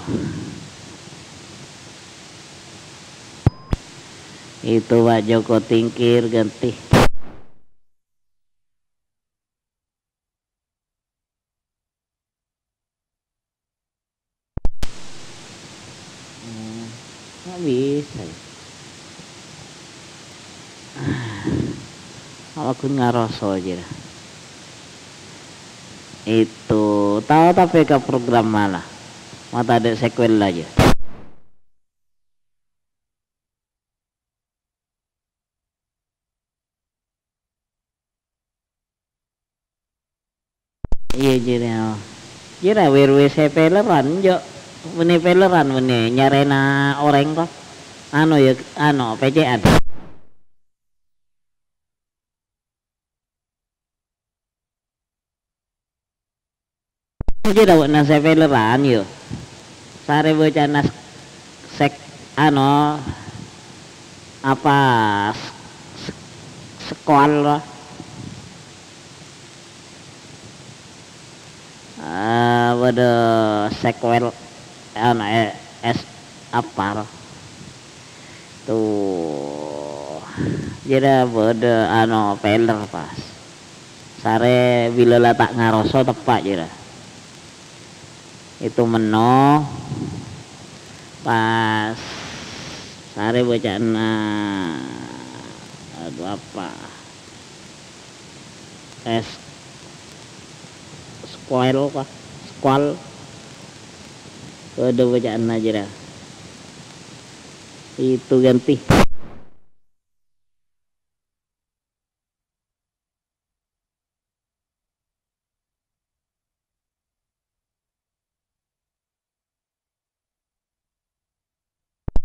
Itu, Pak Joko Tingkir ganti. Hmm, nggak bisa ya. Awak ghun ngaroso aja dah. Itu, tao tapè ka program malah. Mata ada sequel aja. Iyâ, jârèya. Jârèya wèr-wèr sè pèlèran, Jo. Bânnè pèlèran, bânnè nyarèna orèng, kok. Anu, yâ, anu, pècè'an. Jârèya bâ'na sè pèlèran, yâ. Sarè bâcana s-, sèk-, anu, apa, s-, s-, sequel, eh, bâdâ sequel, anu, eh, es-, apa, tuh, jârèya bâdâ, anu, filler pas. Sarè bilâ la ta' ngaroso teppa' jârèya. Itu menno pas sarè bâca'na, aduh, apa? Es squall, apa? Squall. Bâdâ bâca'na jârèya. Itu ganti.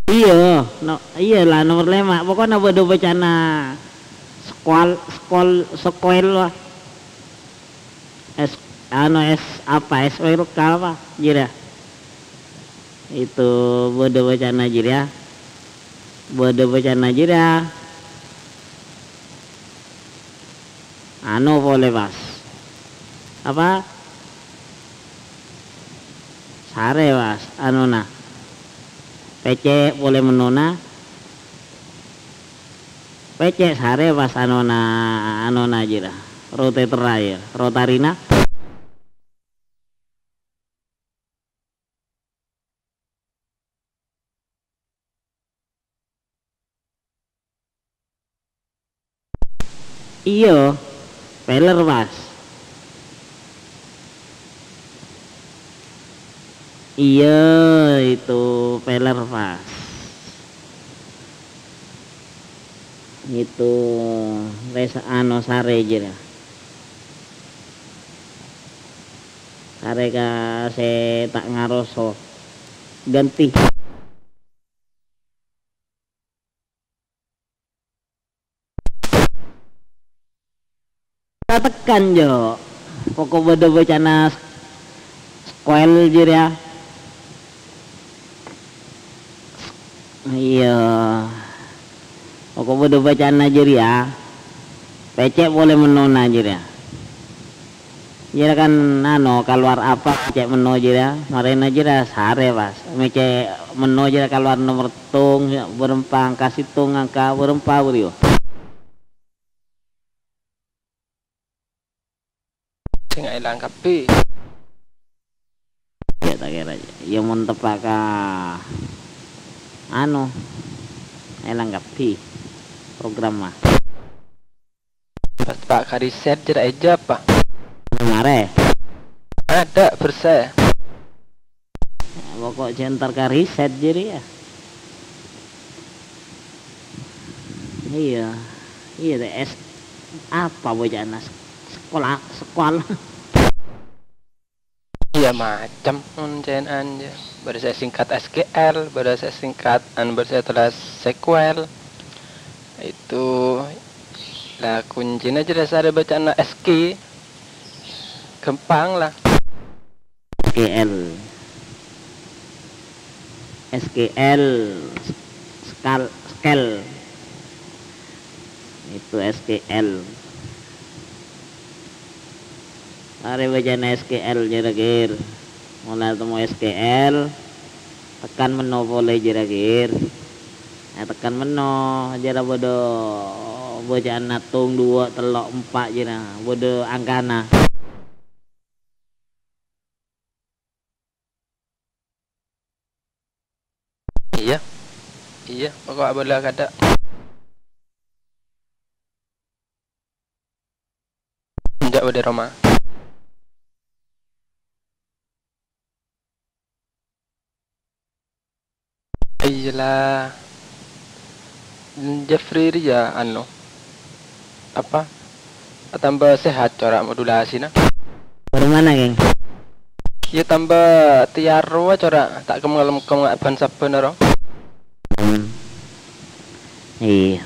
Iyâ, no-, iyâ la, nomer lèma'. Pokokna bâdâ bâcana sekual, sekol-, sekuel, wah. Es, anu, es apa? Es oil ka apa? Jârèya. Itu bâdâ bâcana jârèya. Bâdâ bâcana jârèya. Anu polè, pas. Apa? Sarè, pas. Anuna. Pècè' polè mennona. Pècè' sarè, pas anuna, anuna jârèya. Rote terra, yâ. Rotarina. Iyâ, pèlèr, pas. Iyâ, itu pèlèr, pas. Itu res-, anu, sarè jârèya. Sarè ka sè ta' ngaroso. Ganti. Ta' tekkan, Jo. Poko' bâdâ bâcana s-, squall jârèya. Iyâ. Poko' bâdâ bâcana jârèya. Pècè' polè mennona jârèya. Jârèya kan, anu, kalowar apa, cè' menno jârèya, marèna jârèya sarè, pas. Mè' cè' menno jârèya kalowar nomer tong, bârâmpa angka sèttong, angka bârâmpa, bâriyâ. Sè ngaèlang kabbhi. Ya, ta' kèra. Ya, mon teppa' ka, anu, èlang kabbhi programma. Pas teppa' ka riset, jârèya èjâ apa? Marè. Ada, bersè. Poko' jâ' entar ka riset jârèya. Iyâ. Iyâ, deh, es-, apa bocana? Sek-, sekolah, sekolah. Iyâ, macem mon cèna'an, jâ. Bâdâ sè singkat S Q L, bâdâ sè singkat, an, bâdâ sè tulis sequel. Itu, la, kuncina jârèya sarè bâcana S Q. Ghâmpang, la. S Q L. S Q L, skal-, skel. Itu S Q L. Arè bâcana S Q L, jârèya, ghi. Mon la temmo S Q L, tekkan menno polè, jârèya, ghi. Nah, tekkan menno, jârèya bâdâ bâcana tong, duwâ', tello', empa', jârèya. Bâdâ angkana. Iyâ. Iyâ, poko' abâlâ kadâ'. Enjâ' bâdâ roma. Iyâ la. Jeffrey rèya, anu, apa, atamba sehat cora' modulasina. Bârâmana, Kèng? Iyâ, tamba tèyar rowa cora', ta' kemma-, kemma bân sabbhân aro. Hmm. Iyâ.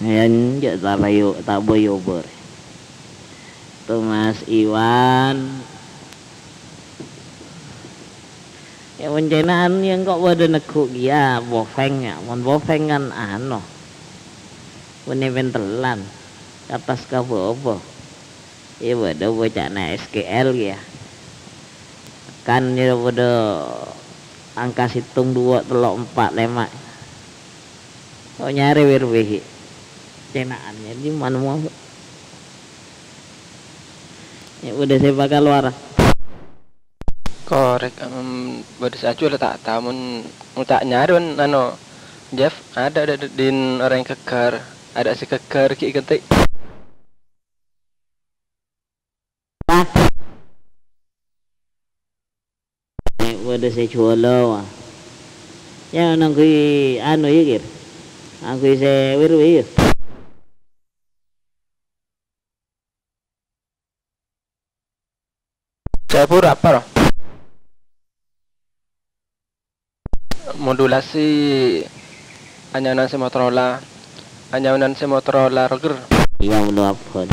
Iyâ, enjâ' ta' bayu-, ta' boyobor. Tuh, Mas Iwan. Ya, mon cèna'an ya engko' bâdâ neggu' kèya, boveng, ya. Mon boveng kan, anu, bânnè pentellan, ka attas ka bâbâ. Iyâ, bâdâ bocana S Q L kèya. Kan ya bâdâ angka sèttong, duwâ', tello', empa', lèma'. Kok nyarè wir-wir, cèna'an, ya, di mana mau? Ya, bâdâ sè bâkal lowar. Korèk, em, bâdâ sè ajhuwâl ta' tao mon, mon ta' nyarè, anu, Jeff, ada, ada, ada din orèng ghâggâr, ada sè ghâggâr ghi' ghânti. Bâdâ sè juwâlâ, wah. Ya, nangghuy anu, ya, Kir. Nangghuy sè wir-wir, ya. Sè pura apa, ro? Modulasi anyaman sè Motorola, anyaman sè Motorola roger. Iyâ, belum apa.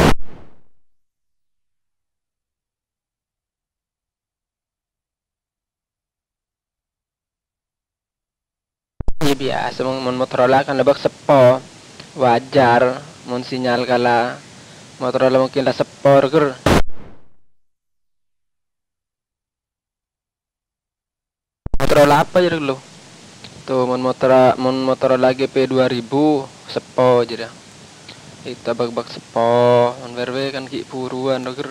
Iyâ, biyasa mon, mon Motorola kan abâk seppo. Wajar mon sinyal kala Motorola mungkin la seppo roger. Motorola apa jârèya lo? Tuh, mon Motorola, mon Motorola G P dua ribu, seppo jârèya. Itu abâk-abâk seppo, mon W R W kan ghi' buruwân roger.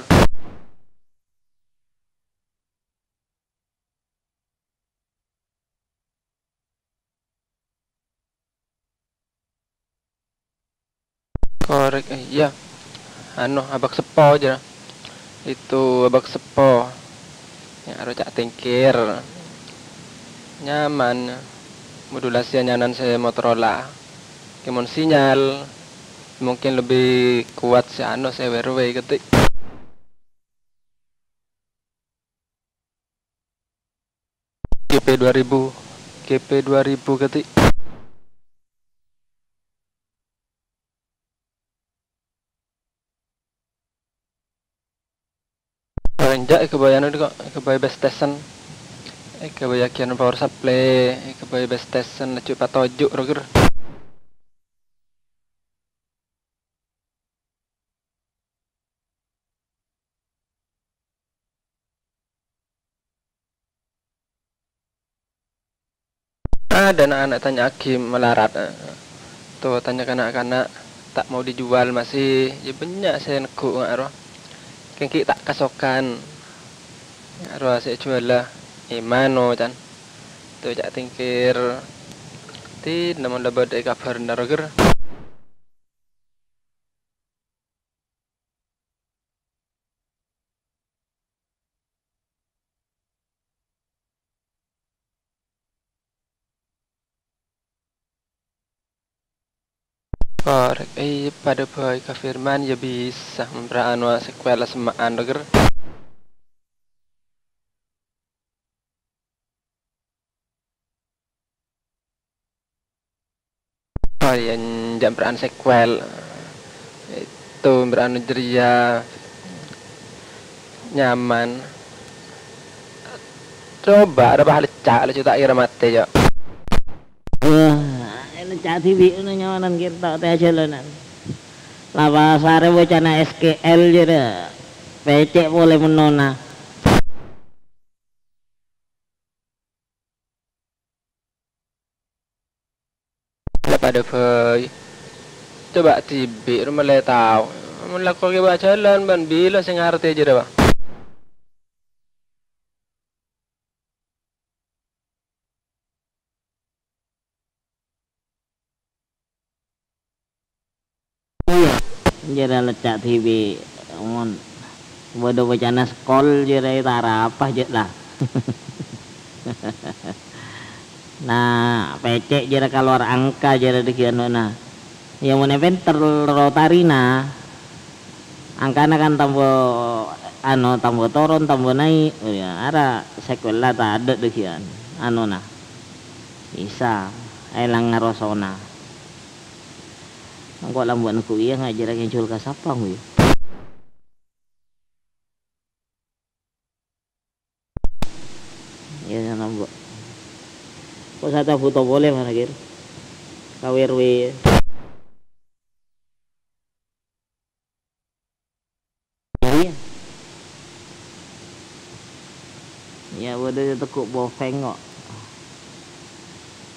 Korek, eh, iyâ. Anu, abâk seppo jârèya. Itu abâk seppo. Yâ, aro ca' tengker. Nyaman. Modulasi anyaman sè Motorola. Kèmon sinyal mungkin lebih kuat sè anu, sè W R W kadhi. G P dua ribu, G P dua ribu kadhi. Paling jâ' èghâbây anu kok, èghâbây base station, èghâbây agiyan power supply, èghâbây base station, laju èpatoju' roger. Ada na'-ana' tanya'aghi malarat, eh, to tanya kana'-kana' ta' mau dijual masih, ya bânnya' sè neggu' nga' rowa. Kèng ghi' ta' kasokan. Nga' rowa sè èjuwâlâ, è mano, can. To ca' tèngkèr. Dina mon la bâdâ è kabhârna roger. Korek, eh, padâ bhâi ka Firman, ya bisa, mempra anu sequel semma'an roger. Oh iya, jhâ' mpra'an sequel. Itu mpra'an jârèya nyaman. Coba, arapa lecca', lecca' ta' kèra matè, ya. Wah, lecca' dhibi' ngono nyaman kèra ta' tè ajhâlânan. La pasarè bocana S K L jârèya. Pècè' polè mennona. La padâ bhâi. Coba dhibi' rowa mèlè tao. Mon lako kèbâ ajhâlân bân bilâ sè ngartè jârèya, Pak. Iyâ, jârèya lecca' dhibi', mon bâdâ bocana sequel jârèya ta' arapa jâ' la. Nah, pècè' jârèya kalowar angka jârèya dhâggi' anona. Iyâ, mon èpènter rotarina, angkana kan tambâ, ano, tambâ toron, tambâ naè'. Iyâ, ara sequel la tadâ' dhâggi'ân anona. Bisa, èlang ngarosona. Engko' lambâ'na ghu iyâ ngajhâr ngènjhul ka sapa, ghu iyâ? Iyâ, nambâ'. Kok sata buto polè mana, Kir? Ka W R W. Iyâ. Iyâ, bâdâ sè teggu' bofeng kok.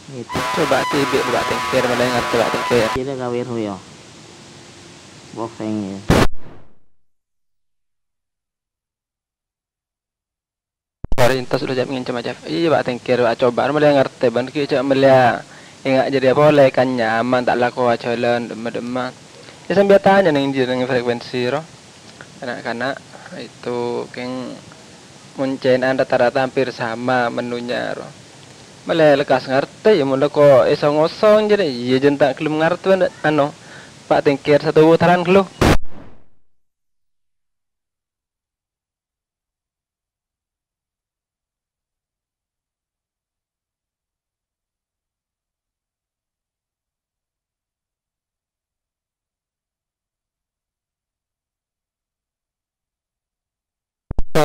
Gitu. Coba dhibi', coba tèngkèr, mèlè ngartè, coba tèngkèr. Sini kawin, yo. Bofeng, ya. Parènta sudah jam ngencem aja. Iyâ, Pak, tèngkèr, Pak, coba, mèlè ngartè, bân ghi' jhâ' mèlè enga' jârèya polè, kan nyaman, ta' lako ajhâlân, dhemma-dhemma. Iyâ, sampè' tanya neng ndi, neng frekuensi, ro. Kana'-kana' itu kèng mon cèna'an rata-rata hampir sama menunya, ro. Mèlè lekkas ngartè, ya, mon lako èsong-osong, jârèya, iyâ, jhân ta' ghellem ngartè, ano, Pak, tèngkèr satu putaran ghâllu.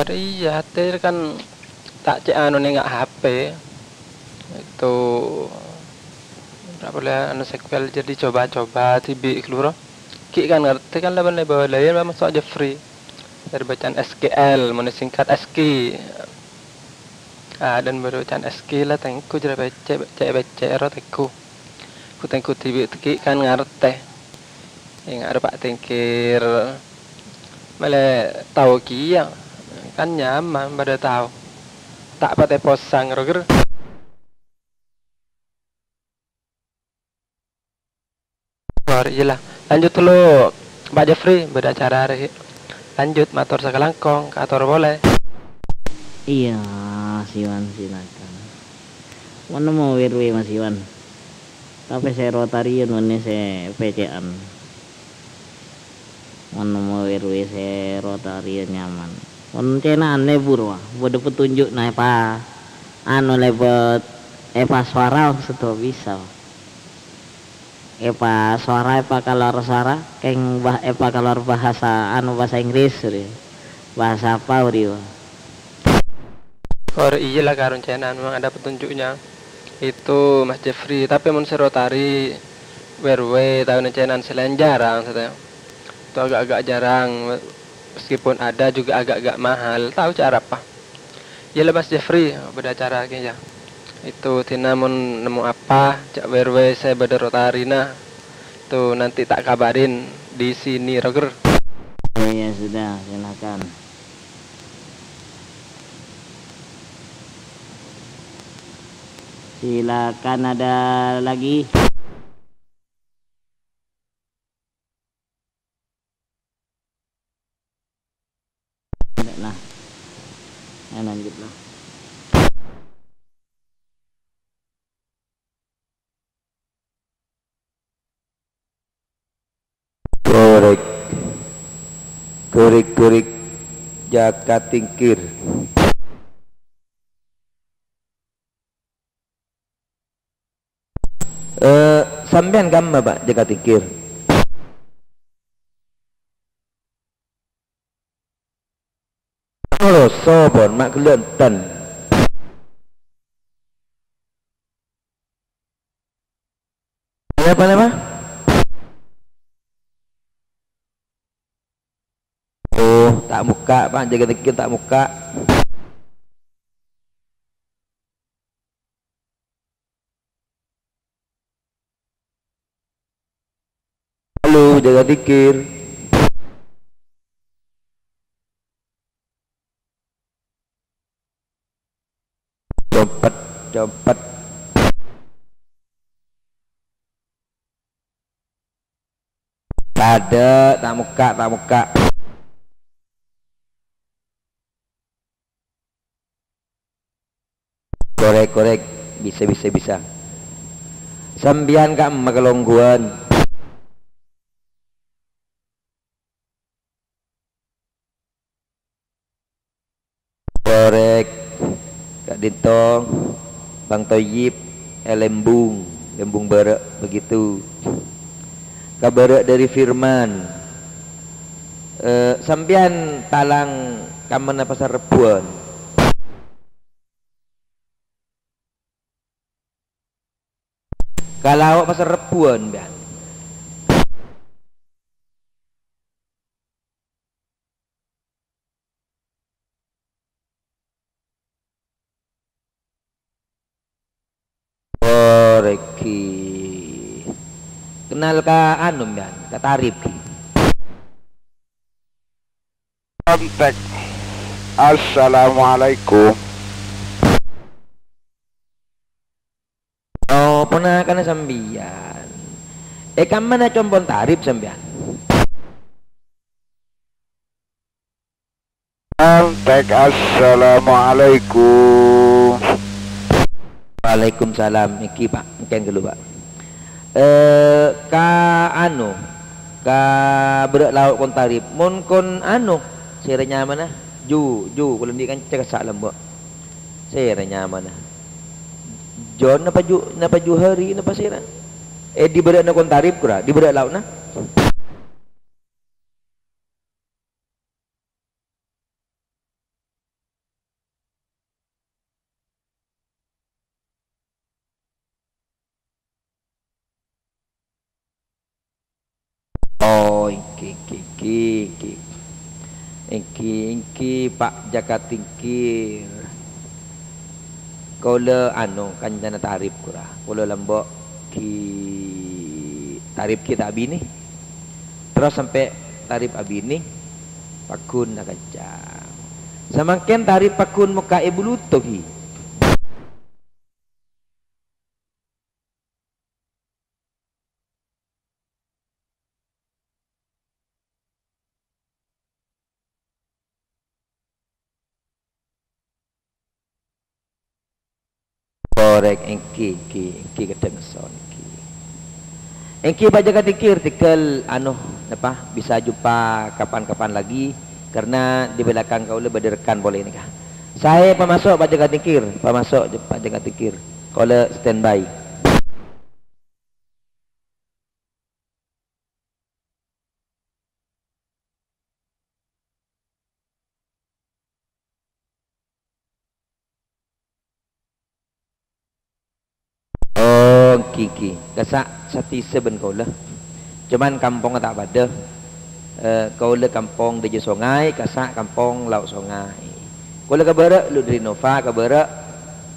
Iyâ, atè kan ta' cè' anu nènga' H P. Itu, ora polè anu sequel, jadi coba-coba dhibi' ghâllu ro. Ghi' kan ngartè kan la bân la bâlâi la maso' Jeffrey. Dâri bacaan S Q L, mon singkat S Q. Ah, dâri bacaan S Q la tèngghu jârèya pècè', pècè', pècè' ro tèngghu. Ghu-tèngghu dhibi' ghi' kan ngartè. Enga' ro Pa' Tèngkir. Mèlè tao kèya. Kan nyaman bâdâ tao. Ta' patè posang ro, Ger. Tor, iyâ la. Lanjut ghâllu, Pa' Jeffrey, bâdâ acara arè. Lanjut, mator sakalangkong, kator polè. Iyâ, Siwan, silakan. Mon nemmo W R W, Mas Iwan. Tapè sè rotariyân bânnè sè pècè'an. Mon nemmo W R W sè rotariyân nyaman. Mon cèna'an lebur, wah, bâdâ petunjukna èpa-, anu, lebur èpasowara, seddhu bisa. Èpasowara, èpakalowar sowara, kèng bah-, èpakalowar bahasa, anu, bahasa Inggris, rè. Bahasa apa, rè, wah? Or, iyâ la, karon cèna'an memang ada petunjuknya. Itu Mas Jeffrey, tapè mon sè rotari W R W, tao nèng cèna'an sè laèn jarang, satèya. Itu agak-agak jarang, meskipun ada juga agak-agak mahal. Tao jâ' arapa. Iyâ la, Mas Jeffrey, bâdâ acara kèya. Itu dhina mon nemmo apa, jâ' W R W sè bâdâ rotarina. Itu nanti tak kabarin di sini, Roger. Oh, ya sudah, silakan. Silakan, ada lagi? Enggak lah. Ya, lanjut lah. Korek. Korek-korek. Jaka tingkir. Eh, sampèyan kamma, Pak, jaka tingkir? Moloso pon, ma' ghellâ' enten. Napa, napa? Oh, ta' mokka', Pak, jaka tingkir ta' mokka'. Halo, jaka tingkir. Copet, copet. Tadâ', ta' mokka', ta' mokka'. Korek, korek. Bisa, bisa, bisa. Sampèyan kamma kalongghuwân. Korek. Ka'dinto, Bang Toyib, è Lembung, Lembung Bârâ', begitu. Ka bârâ' dâri Firman. Eh, sampèyan talang kammana Pasar Rebbhuwân? Ka lao' Pasar Rebbhuwân, sampèyan. Oh, Regi. Kenal ka anu, sampèyan, ka Tarib, Gi. Kontak. Assalamualaikum. Oh, ponakana sampèyan. È kammana compon Tarib sampèyan? Kontak. Assalamualaikum. Waalaikumsalam. Iki, Pak. Engkèn ghâllu, Pak. Eh, ka anu, ka bârâ' lao' kon Tarib. Mon kon anu, sèra nyamana? Ju, Ju, kaulâ andi' kanca kassa' lambâ'. Sèra nyamana? Jon napa Ju-, napa Juhari napa sèra? Eh, di bârâ'na kon Tarib, kura? Di bârâ' lao'na? Oh, èngghi, èngghi, èngghi, èngghi. Èngghi, èngghi, Pak Jaka Tingkir. Kaulâ, anu, kancana Tarib, ghurâ. Kaulâ lambâ' ghi-, Tarib ghi' ta' abinè. Terros sampè' Tarib abinè, pagghun akanca. Samangkèn Tarib pagghun mokka' è Buluto, ghi. Korèk, èngghi, èngghi, èngghi, kadhâng esso, èngghi. Èngghi, Pak Jaka Tingkir, tèghâl, anu, napa, bisa jumpa kapan-kapan lagi, karena di belakang kaulâ bâdâ rekan polè nèka. Saè pamaso', Pak Jaka Tingkir, pamaso', Pak Jaka Tingkir. Kaulâ standby. Oh, èngghi, èngghi. Kassa' satèya bân kaulâ. Coma kampongnga ta' padâ. Eh, kaulâ kampong Dâjâ Songay, kassa' kampong Lao' Songay. Kaulâ ka bârâ', lu dâri Nova ka bârâ',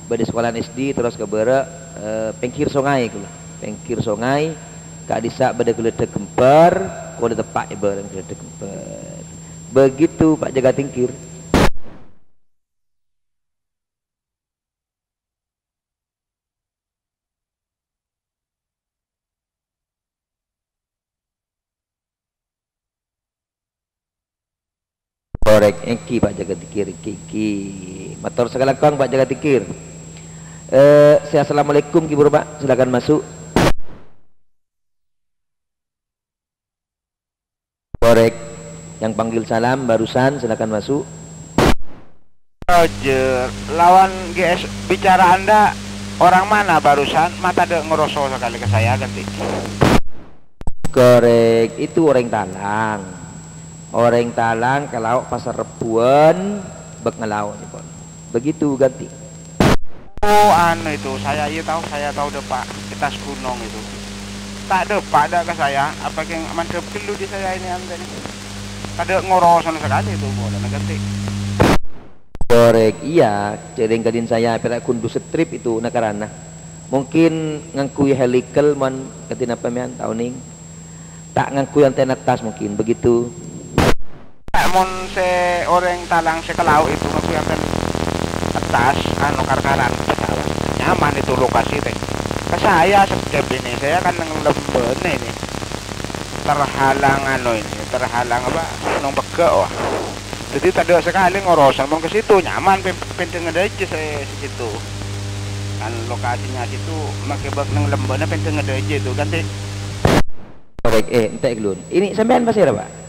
bâdâ sekolahan S D, terros ka bârâ', eh, pèngghir songay kaulâ. Pèngghir songay, ka'dissa' bâdâ ghâlâdhâk ghembhâr, kaulâ teppa' è bârâ'na ghâlâdhâk ghembhâr. Begitu, Pak Jaka Tingkir. Korèk, èngghi, Pak Jaka Tingkir, èngghi, èngghi. Mator sakalangkong, Pak Jaka Tingkir. Eh, sè assalamualaikum, ghi, buru, Pak. Silakan masuk. Korèk, yang panggil salam barusan, silakan masuk. Roger, lawan G S bicara Anda orang mana barusan? Mata dek ngeroso sekali ke saya, ganti. Korèk, itu orèng Talang. Orèng Talang ka lao' Pasar Rebbhuwân, bâk ngalao' nèpon. Begitu, ganti. Oh, anu itu, saya iya tahu, saya tahu depak di atas gunung itu. Tak depak ada ke saya, apa yang mandep dulu di saya ini anda nih. Ada ngorok sama sekali itu, boleh ganti. Korèk, iya, jhâ' rèng ka'dinto saya pèra' ghun du strip itu nakarana. Mungkin ngangghuy helical mon ka'dinto sampèyan ta' onèng. Ta' ngangghuy antèna attas mungkin, begitu. Mon sè orèng Talang sè ka lao' itu ngangghuy antèna attas, anu, kar-karan pesawat. Nyaman itu lokasi, teh. Ke saya sekedap ini, saya kan neng lembâna ini. Terhalang anu ini, terhalang apa? Neng pegge', wah. Jadi tadâ' sekali ngorosan, mon ke situ nyaman, pen-, pendeng aja saya di situ. Kan lokasinya situ, make bak neng lembâna pendeng aja itu, ganti. Korèk, eh, ente' ghâllu. Ini sampèyan pasèra, Pak?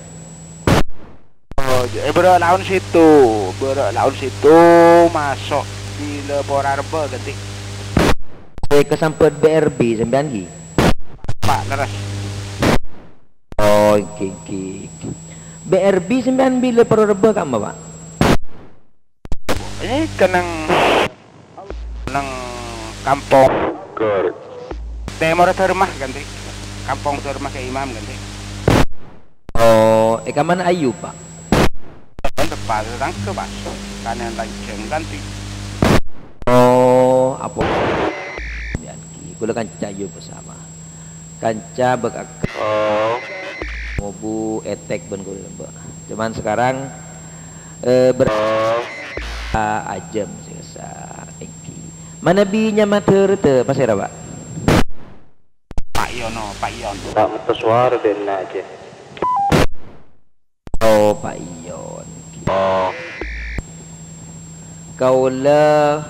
Oh, j-, eh, bârâ' laon situ, bârâ' laon situ, maso' bilâ pora rebbhâ, ganti. Eh, kasampet B R B sampèyan, ghi? Pak, leres. Oh, èngghi, èngghi, èngghi. B R B sampèyan bilâ pora rebbhâ ka'emma, Pak? Ini keneng neng kampong. Ker. Temor Dharma ganti. Kampong Dharma ke Imam ganti. Oh, è kamma Ayub, Pak? Kan tepat tetangga, Pak. Kanan Tanjung ganti. Oh, apa? Yan ki, kula kanca Ayub bersama. Kanca bek ak-, oh, ngobu etek bân kula lembek. Cuman sekarang, eh, ber-, oh, ah, ajâm sè kassa' èngghi. Manabi nyama dârâdhâ, pasèra, Pak? Pak Yono, Pak Yon. Pak Meto Suara denna aja. Oh, Pak Ion. Oh. Kaulâ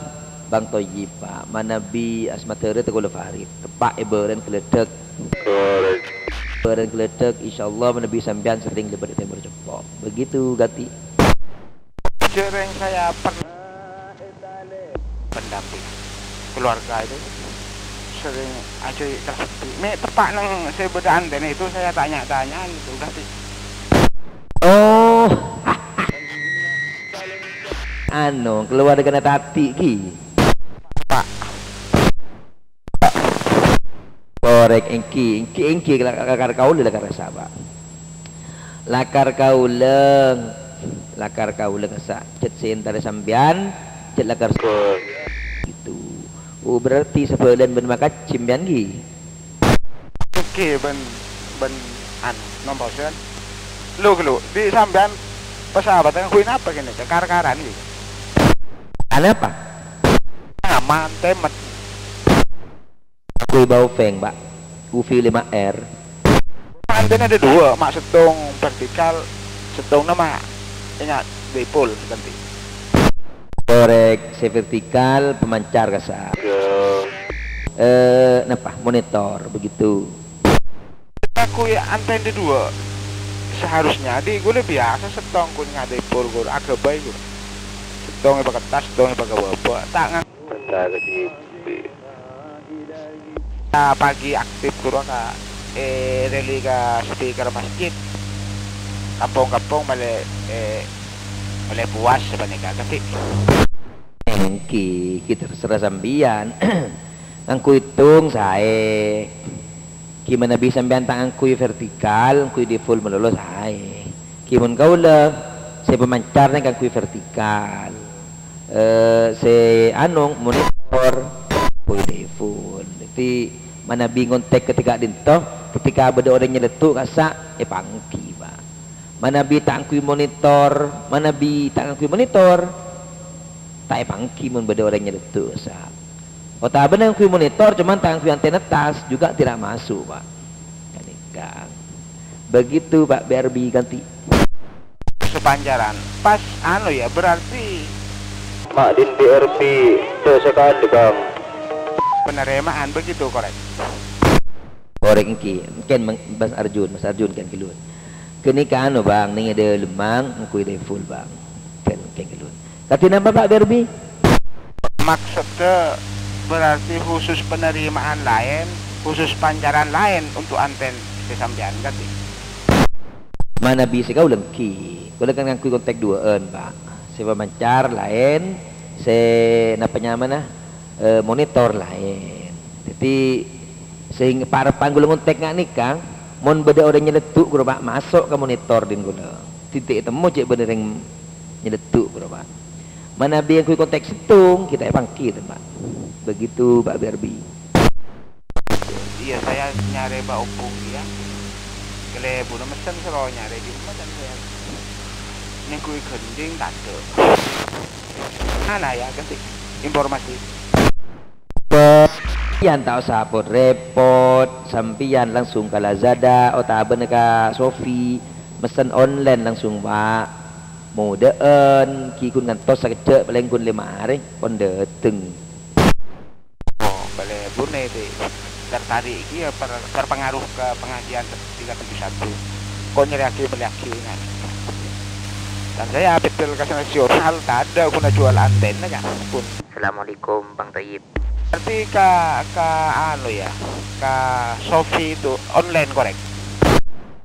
Bang Toyib, Pak. Manabi asma dârâ tè kaulâ Farid. Teppa' è bârâna ghâlâdhâk. Korèk. Bârâna ghâlâdhâk, insyaallah manabi sampèyan sering lèbât è Tèmor Ceppo'. Begitu, ganti. Jhâ' rèng saya pernah pendamping keluarga itu sering aja telah sepi. Me' teppa' neng sè bâdâ antèna itu saya tanya-tanya gitu, ganti. Oh. Anu, keluargana Tati ki. Pak. Korèk èngghi, èngghi, èngghi, la-, la-, la-, kaulâ la karasa, Pak. Lakar kaulâ, lakar kaulâ kassa', cè' sè èntarè sampèyan, cè' lakar s-, gitu. Oh, berarti sabhâlâ'ân bân makajjhi sampèyan, ghi? Oke, bân, bân, anu, nomposan. Lu, lu, di sampèyan pesawat ngangghuy napa kènè? Kar-karan, ghi? Anapa? Aman, temet. Aku Baofeng, Pak. Ufi lima R. Antena ada dua, mak settong vertikal, settong nama. Ingat, dipol ganti. Korek, sè vertikal, pemancar kassa'. Eh, napa? Monitor, begitu. Aku ya antena dua. Seharusnya di gue biasa settong kun ngadai pol gue agak baik gue. Settong pakai tas, settong pakai bapak. Tak ngang- Pagi aktif guru ka, eh, rally ka speaker masjid. Kampong-kampong malè, eh, malè puas sapanèka, Kak, Dik. Èngghi, ghi' terserah sampèyan. Ngangghuy tong saè. Ghi' manabi sampèyan ta' ngangghuy vertikal, ngangghuy default malolo saè. Ghi' mon kaulâ, sè pemancar nèng ngangghuy vertikal. Eh, sè anu, monitor, ngangghuy default. Dhâddhi, manabi ngontek ketika dinto, ketika bâdâ orèng nyalettu' kassa', èpangghi, Pak. Manabi ta' ngangghuy monitor, manabi ta' ngangghuy monitor, ta' èpangghi mon bâdâ orèng nyalettu', sa-, otabâna ngangghuy monitor, cuman ta' ngangghuy antena tas, juga tidak masuk, Pak. Ganèka. Begitu, Pak B R B, ganti. Sepancaran. Pas, anu ya, berarti Mak din B R B, tuh sekali, Bang. Penerimaan begitu, korek. Korek èngghi, mungkin Mas Arjun, Mas Arjun kan keluar. Kene ka anu, Bang, ning ada lemang, engko ada full, Bang. Kan, kan keluar. Kati napa, Pak Derbi? Maksudnya berarti khusus penerimaan lain, khusus pancaran lain untuk anten sesampean, kati? Manabi sè kaulâ èngghi. Kaulâ kan ngangghuy kontak duwâ'ân, Pak. Sè pamancar laèn, sè napa nyamana, eh, monitor laèn. Dhâddhi, sehingga parebbhân kaulâ ngontak nga' nèka, mon bâdâ orèng nyaleddu' ghuru, Pak, maso' ka monitor dhin kaulâ. Dhâddhi ètemmo cè' bâdâ orèng nyaleddu' ghuru, Pak. Manabi ngangghuy kontak sèttong, kita èpangghi, Pak. Begitu, Pak Derbi. Iya, saya nyarè Pak Opung, ya. Kalèbunna mesen soro nyarè dimma, dan saya ngangghuy gendhing tadâ'. Ana, ya, kasih informasi. Sampèyan ta' osa repot-repot, sampèyan langsung ka Lazada otabâna ka Shopee, mesen online langsung, Pak. Modâ'ân, ghi' ghun ngantos sakejjhâ', palèng ghun lèma arè, pon dâteng. Oh, bâlâ bune, Dik. Tertarik iki ya per-, terpengaruh ke pengajian tingkat tujuh satu. Kok nyarèyaghi mellèyaghi, kan? Dan saya betul ke nasional, tak ada guna jual antenna, kan? Pun. Assalamualaikum, Bang Thayyib. Berarti ka, ka anu ya, ka Shopee itu online, korek?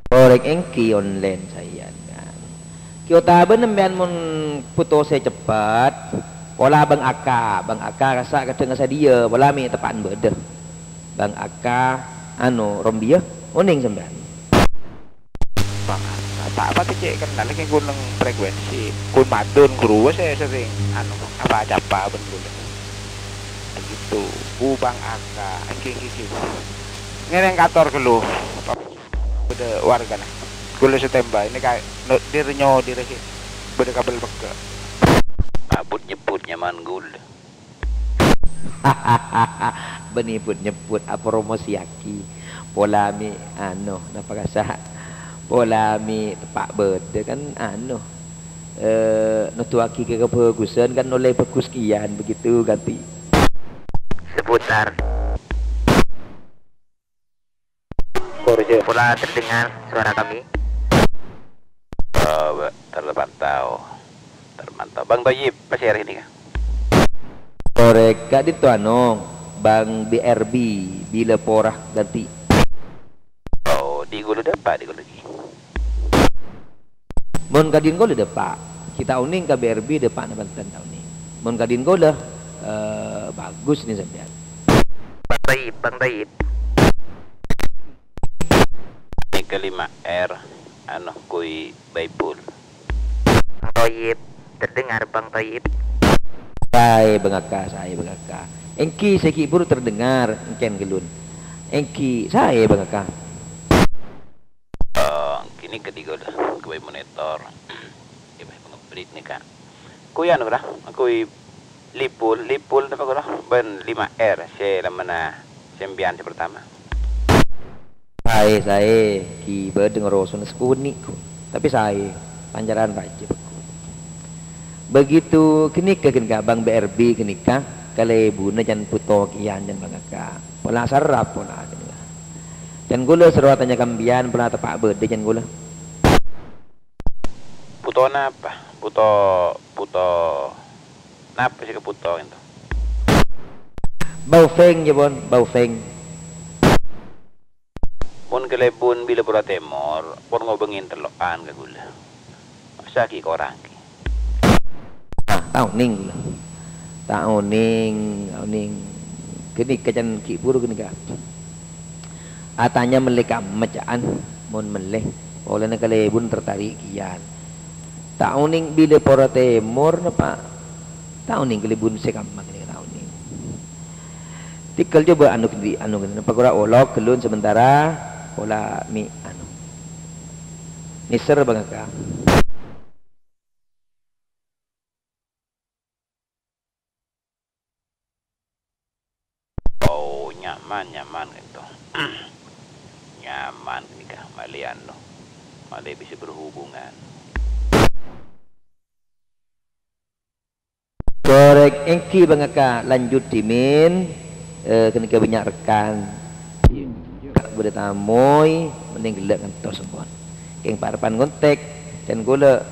Korek èngghi online, sampèyan, kan. Ghi' otabâna sampèyan mon bhuto sè ceppet, pola Bang Aka, Bang Aka kassa' kadhâng sadhiyâ, pola mè' teppa'an bâdâ. Bang Aka, anu, Rombia, onèng sampèyan. Bang Aka, ta' pati cè' kennal, kèng ghun neng frekuensi, ghun madun, ghuru sè sering, anu, apa-capa bân ghun. Begitu, Bu Bang Aka, èngghi, èngghi, èngghi. Ngèrèng kator ghâllu. Bâdâ wargana. Ghulâ standby. Ini ka-, no-, dir nyo, dir si. Bâdâ kabel pegghâ'. Abut nyebbhut nyamana ghulâ. Bânnè bhut nyebbhut, apromosiyaghi. Pola mè', anu, napa kassa'? Pola mè' teppa' bâdâ kan, anu, eh, noduwaghi ka kabhâghusân kan ollè bhâghus kèyan, begitu, ganti. Seputar. Pola terdengar suara kami? Eh, terpantau. Terpantau. Bang Thayyib, masih hari ini kah? Korek, ka'dinto anu, Bang B R B, bilâ pora ganti. Oh, di ghulâ dâpa', di ghulâ ghi. Mon ka'dinto ghulâ dâpa', ghi' ta' onèng ka B R B dâpa' na bhânten ta' onèng. Mon ka'dinto ghulâ, eh, bhâghus nè sampèyan. Bang Thayyib, Bang Thayyib. Mega lima R. Anu, kui Baibul. Toyib, terdengar, Bang Toyib? Saè, Bang Aka, saè, Bang Aka. Èngghi sè ghi' buru terdengar, èngkèn ghâllu. Èngghi saè, Bang Aka. Eh, kènè' kadighâ la, ghâbây monitor. Ghâbây pangabrik nèka. Kui anu, ra, kui Lipul, Lipul napa, ra? Bân lima R, sè lammana sampèyan sè partama. Saè, saè, ghi' bâdâ ngarosona sakonè', ghu. Tapè saè, pancaran rajâ, bhâghus. Begitu ghânèka, ghânèka, Bang B R B ghânèka, kalèbunna can Puto kèyan can Bang Aka. Pola sarrap, pola ghânèka. Can kaulâ soro atanya ka sampèyan, pola teppa' bâdâ can kaulâ. Puto napa? Puto, puto napa sè èkaputo ghânto? Baufeng, yâ, pon, Baufeng. Mon kalèbun Bilapora Tèmor, pon ngobângè tello'an ka kaulâ. Masa ghi' korang ghi'? Ah, ta' onèng kaulâ. Ta' onèng, ta' onèng. Ghânèka can ghi' buru ghânèka. Atanya mellè kamma ca'an, mon mellè. Polana kalèbun tertarik kèyan. Ta' onèng Bilapora Tèmor napa? Ta' onèng kalèbun sè kamma ghânèka ta' onèng. Tèghâl coba anu ghândi', anu ghândi', napa ghârâ olok ghâllu sementara pola mi-, anu. Nèser bângaka. Oh, nyaman, nyaman ghânto. Nyaman ghânèka, malè anu, malè bisa berhubungan. Korèk, èngghi bângaka, lanjut dhimèn, eh, ghânèka bânnya' rekan. Ka' bâdâ tamoy, mending ghellâ' ngantos, ampon. Kèng parebbhân ngontèk, dhân kaulâ,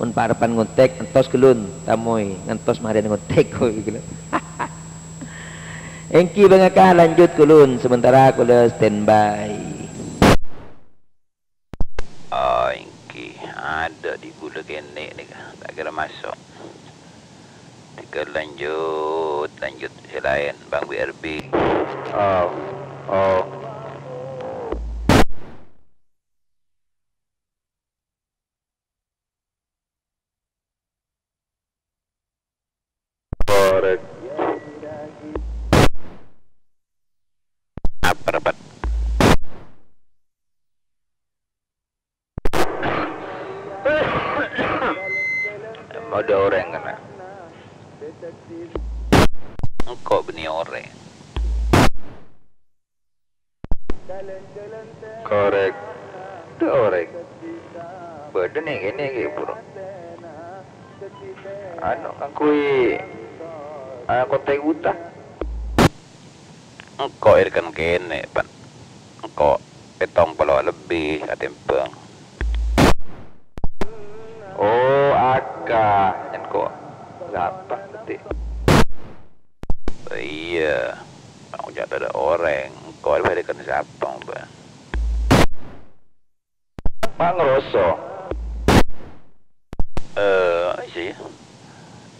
mon parebbhân ngontèk, entos ghâllu, tamoy, ngantos marèna ngontèk, kaulâ. Èngghi bângaka, lanjut ghâllu, sementara kaulâ standby. Oh, èngghi. Adâ' dhi' ghulâ kènè' nèka. Ta' kèra maso'. Tèghâl lanjut, lanjut sè laèn, Bang B R B. Oh, oh. Korèk. Apa rapat? Bâdâ orèng kènè'. Engko' bânnè orèng. Korèk. Dâ' orèng. Bâdâ nè kènè' ghi' buru. Anu, ngangghuy, ah, kontèk buta. Engko' èrekan kènè', Pan. Engko' pèttong polo lebbi atèmbhâng. Oh, Aka. Engko' sapa, Ti? Iyâ, tang oca' tadâ' orèng, engko' bhârèkèn sapa, Bang? Ma' ngroso. Eh, iyâ.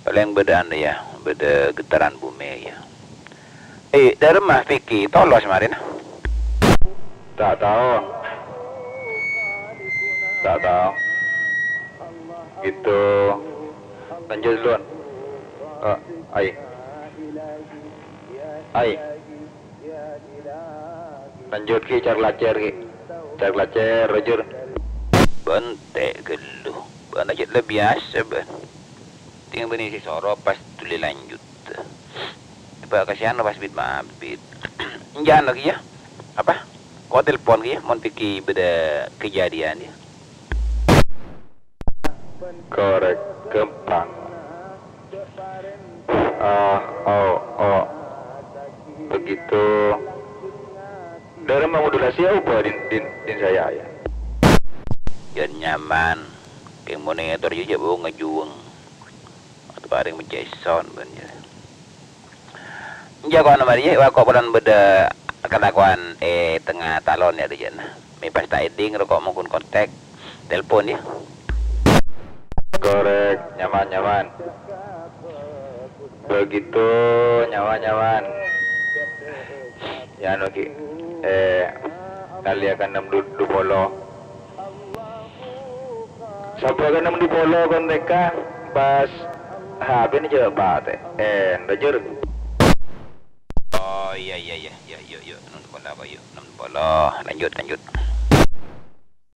Palèng bâdâ anu, yâ, bâdâ getaran bumi, yâ. Eh, dâremma Vicky tolos marèna? Ta' tao. Ta' tao. Gitu. Lanjut duluan. Eh, ai. Ai. Lanjut, Ki, car-lacèr, Ki. Car-lacèr, rojur. Bântè' ghâllu. Bâ'na jhât la biyasa, bâ. Tèng bânnè sè soro pas dhuli lanjut. Bâ' kasihan pas bit-mabit. Enjâ' anu, Ki, yâ. Apa? Ko' telpon, Ki, yâ, mon Vicky bâdâ kejadian, yâ. Korèk, ghâmpang. Ah, oh, oh. Begitu. Dâremma modulasi apa din, din, din saya, ya? Jhân nyaman. Kèng monitor jâ' jhâ' bâ ngajuwâng. Atau paring mencè' sound bân jâ'. Enjâ' ko' anu marè, wa ko' polana bâdâ kalakowan è tengnga talon, yâ, rèjâna. Mè' pas ta' èdhing, roko' mongkon kontak. Telpon, yâ. Korèk, nyaman, nyaman. Begitu, nyaman, nyaman. Yâ, anu, Ki. Eh, kali akan enam du-, dua puluh. Sabâ ka ennem dipolo kontekka pas H P-na jhâ' patè. Eh, lanjut. Oh, iyâ, iyâ, iyâ, iyâ, iyâ, iyâ, ennem dipolo apa, iyâ, ennem dipolo. Lanjut, lanjut.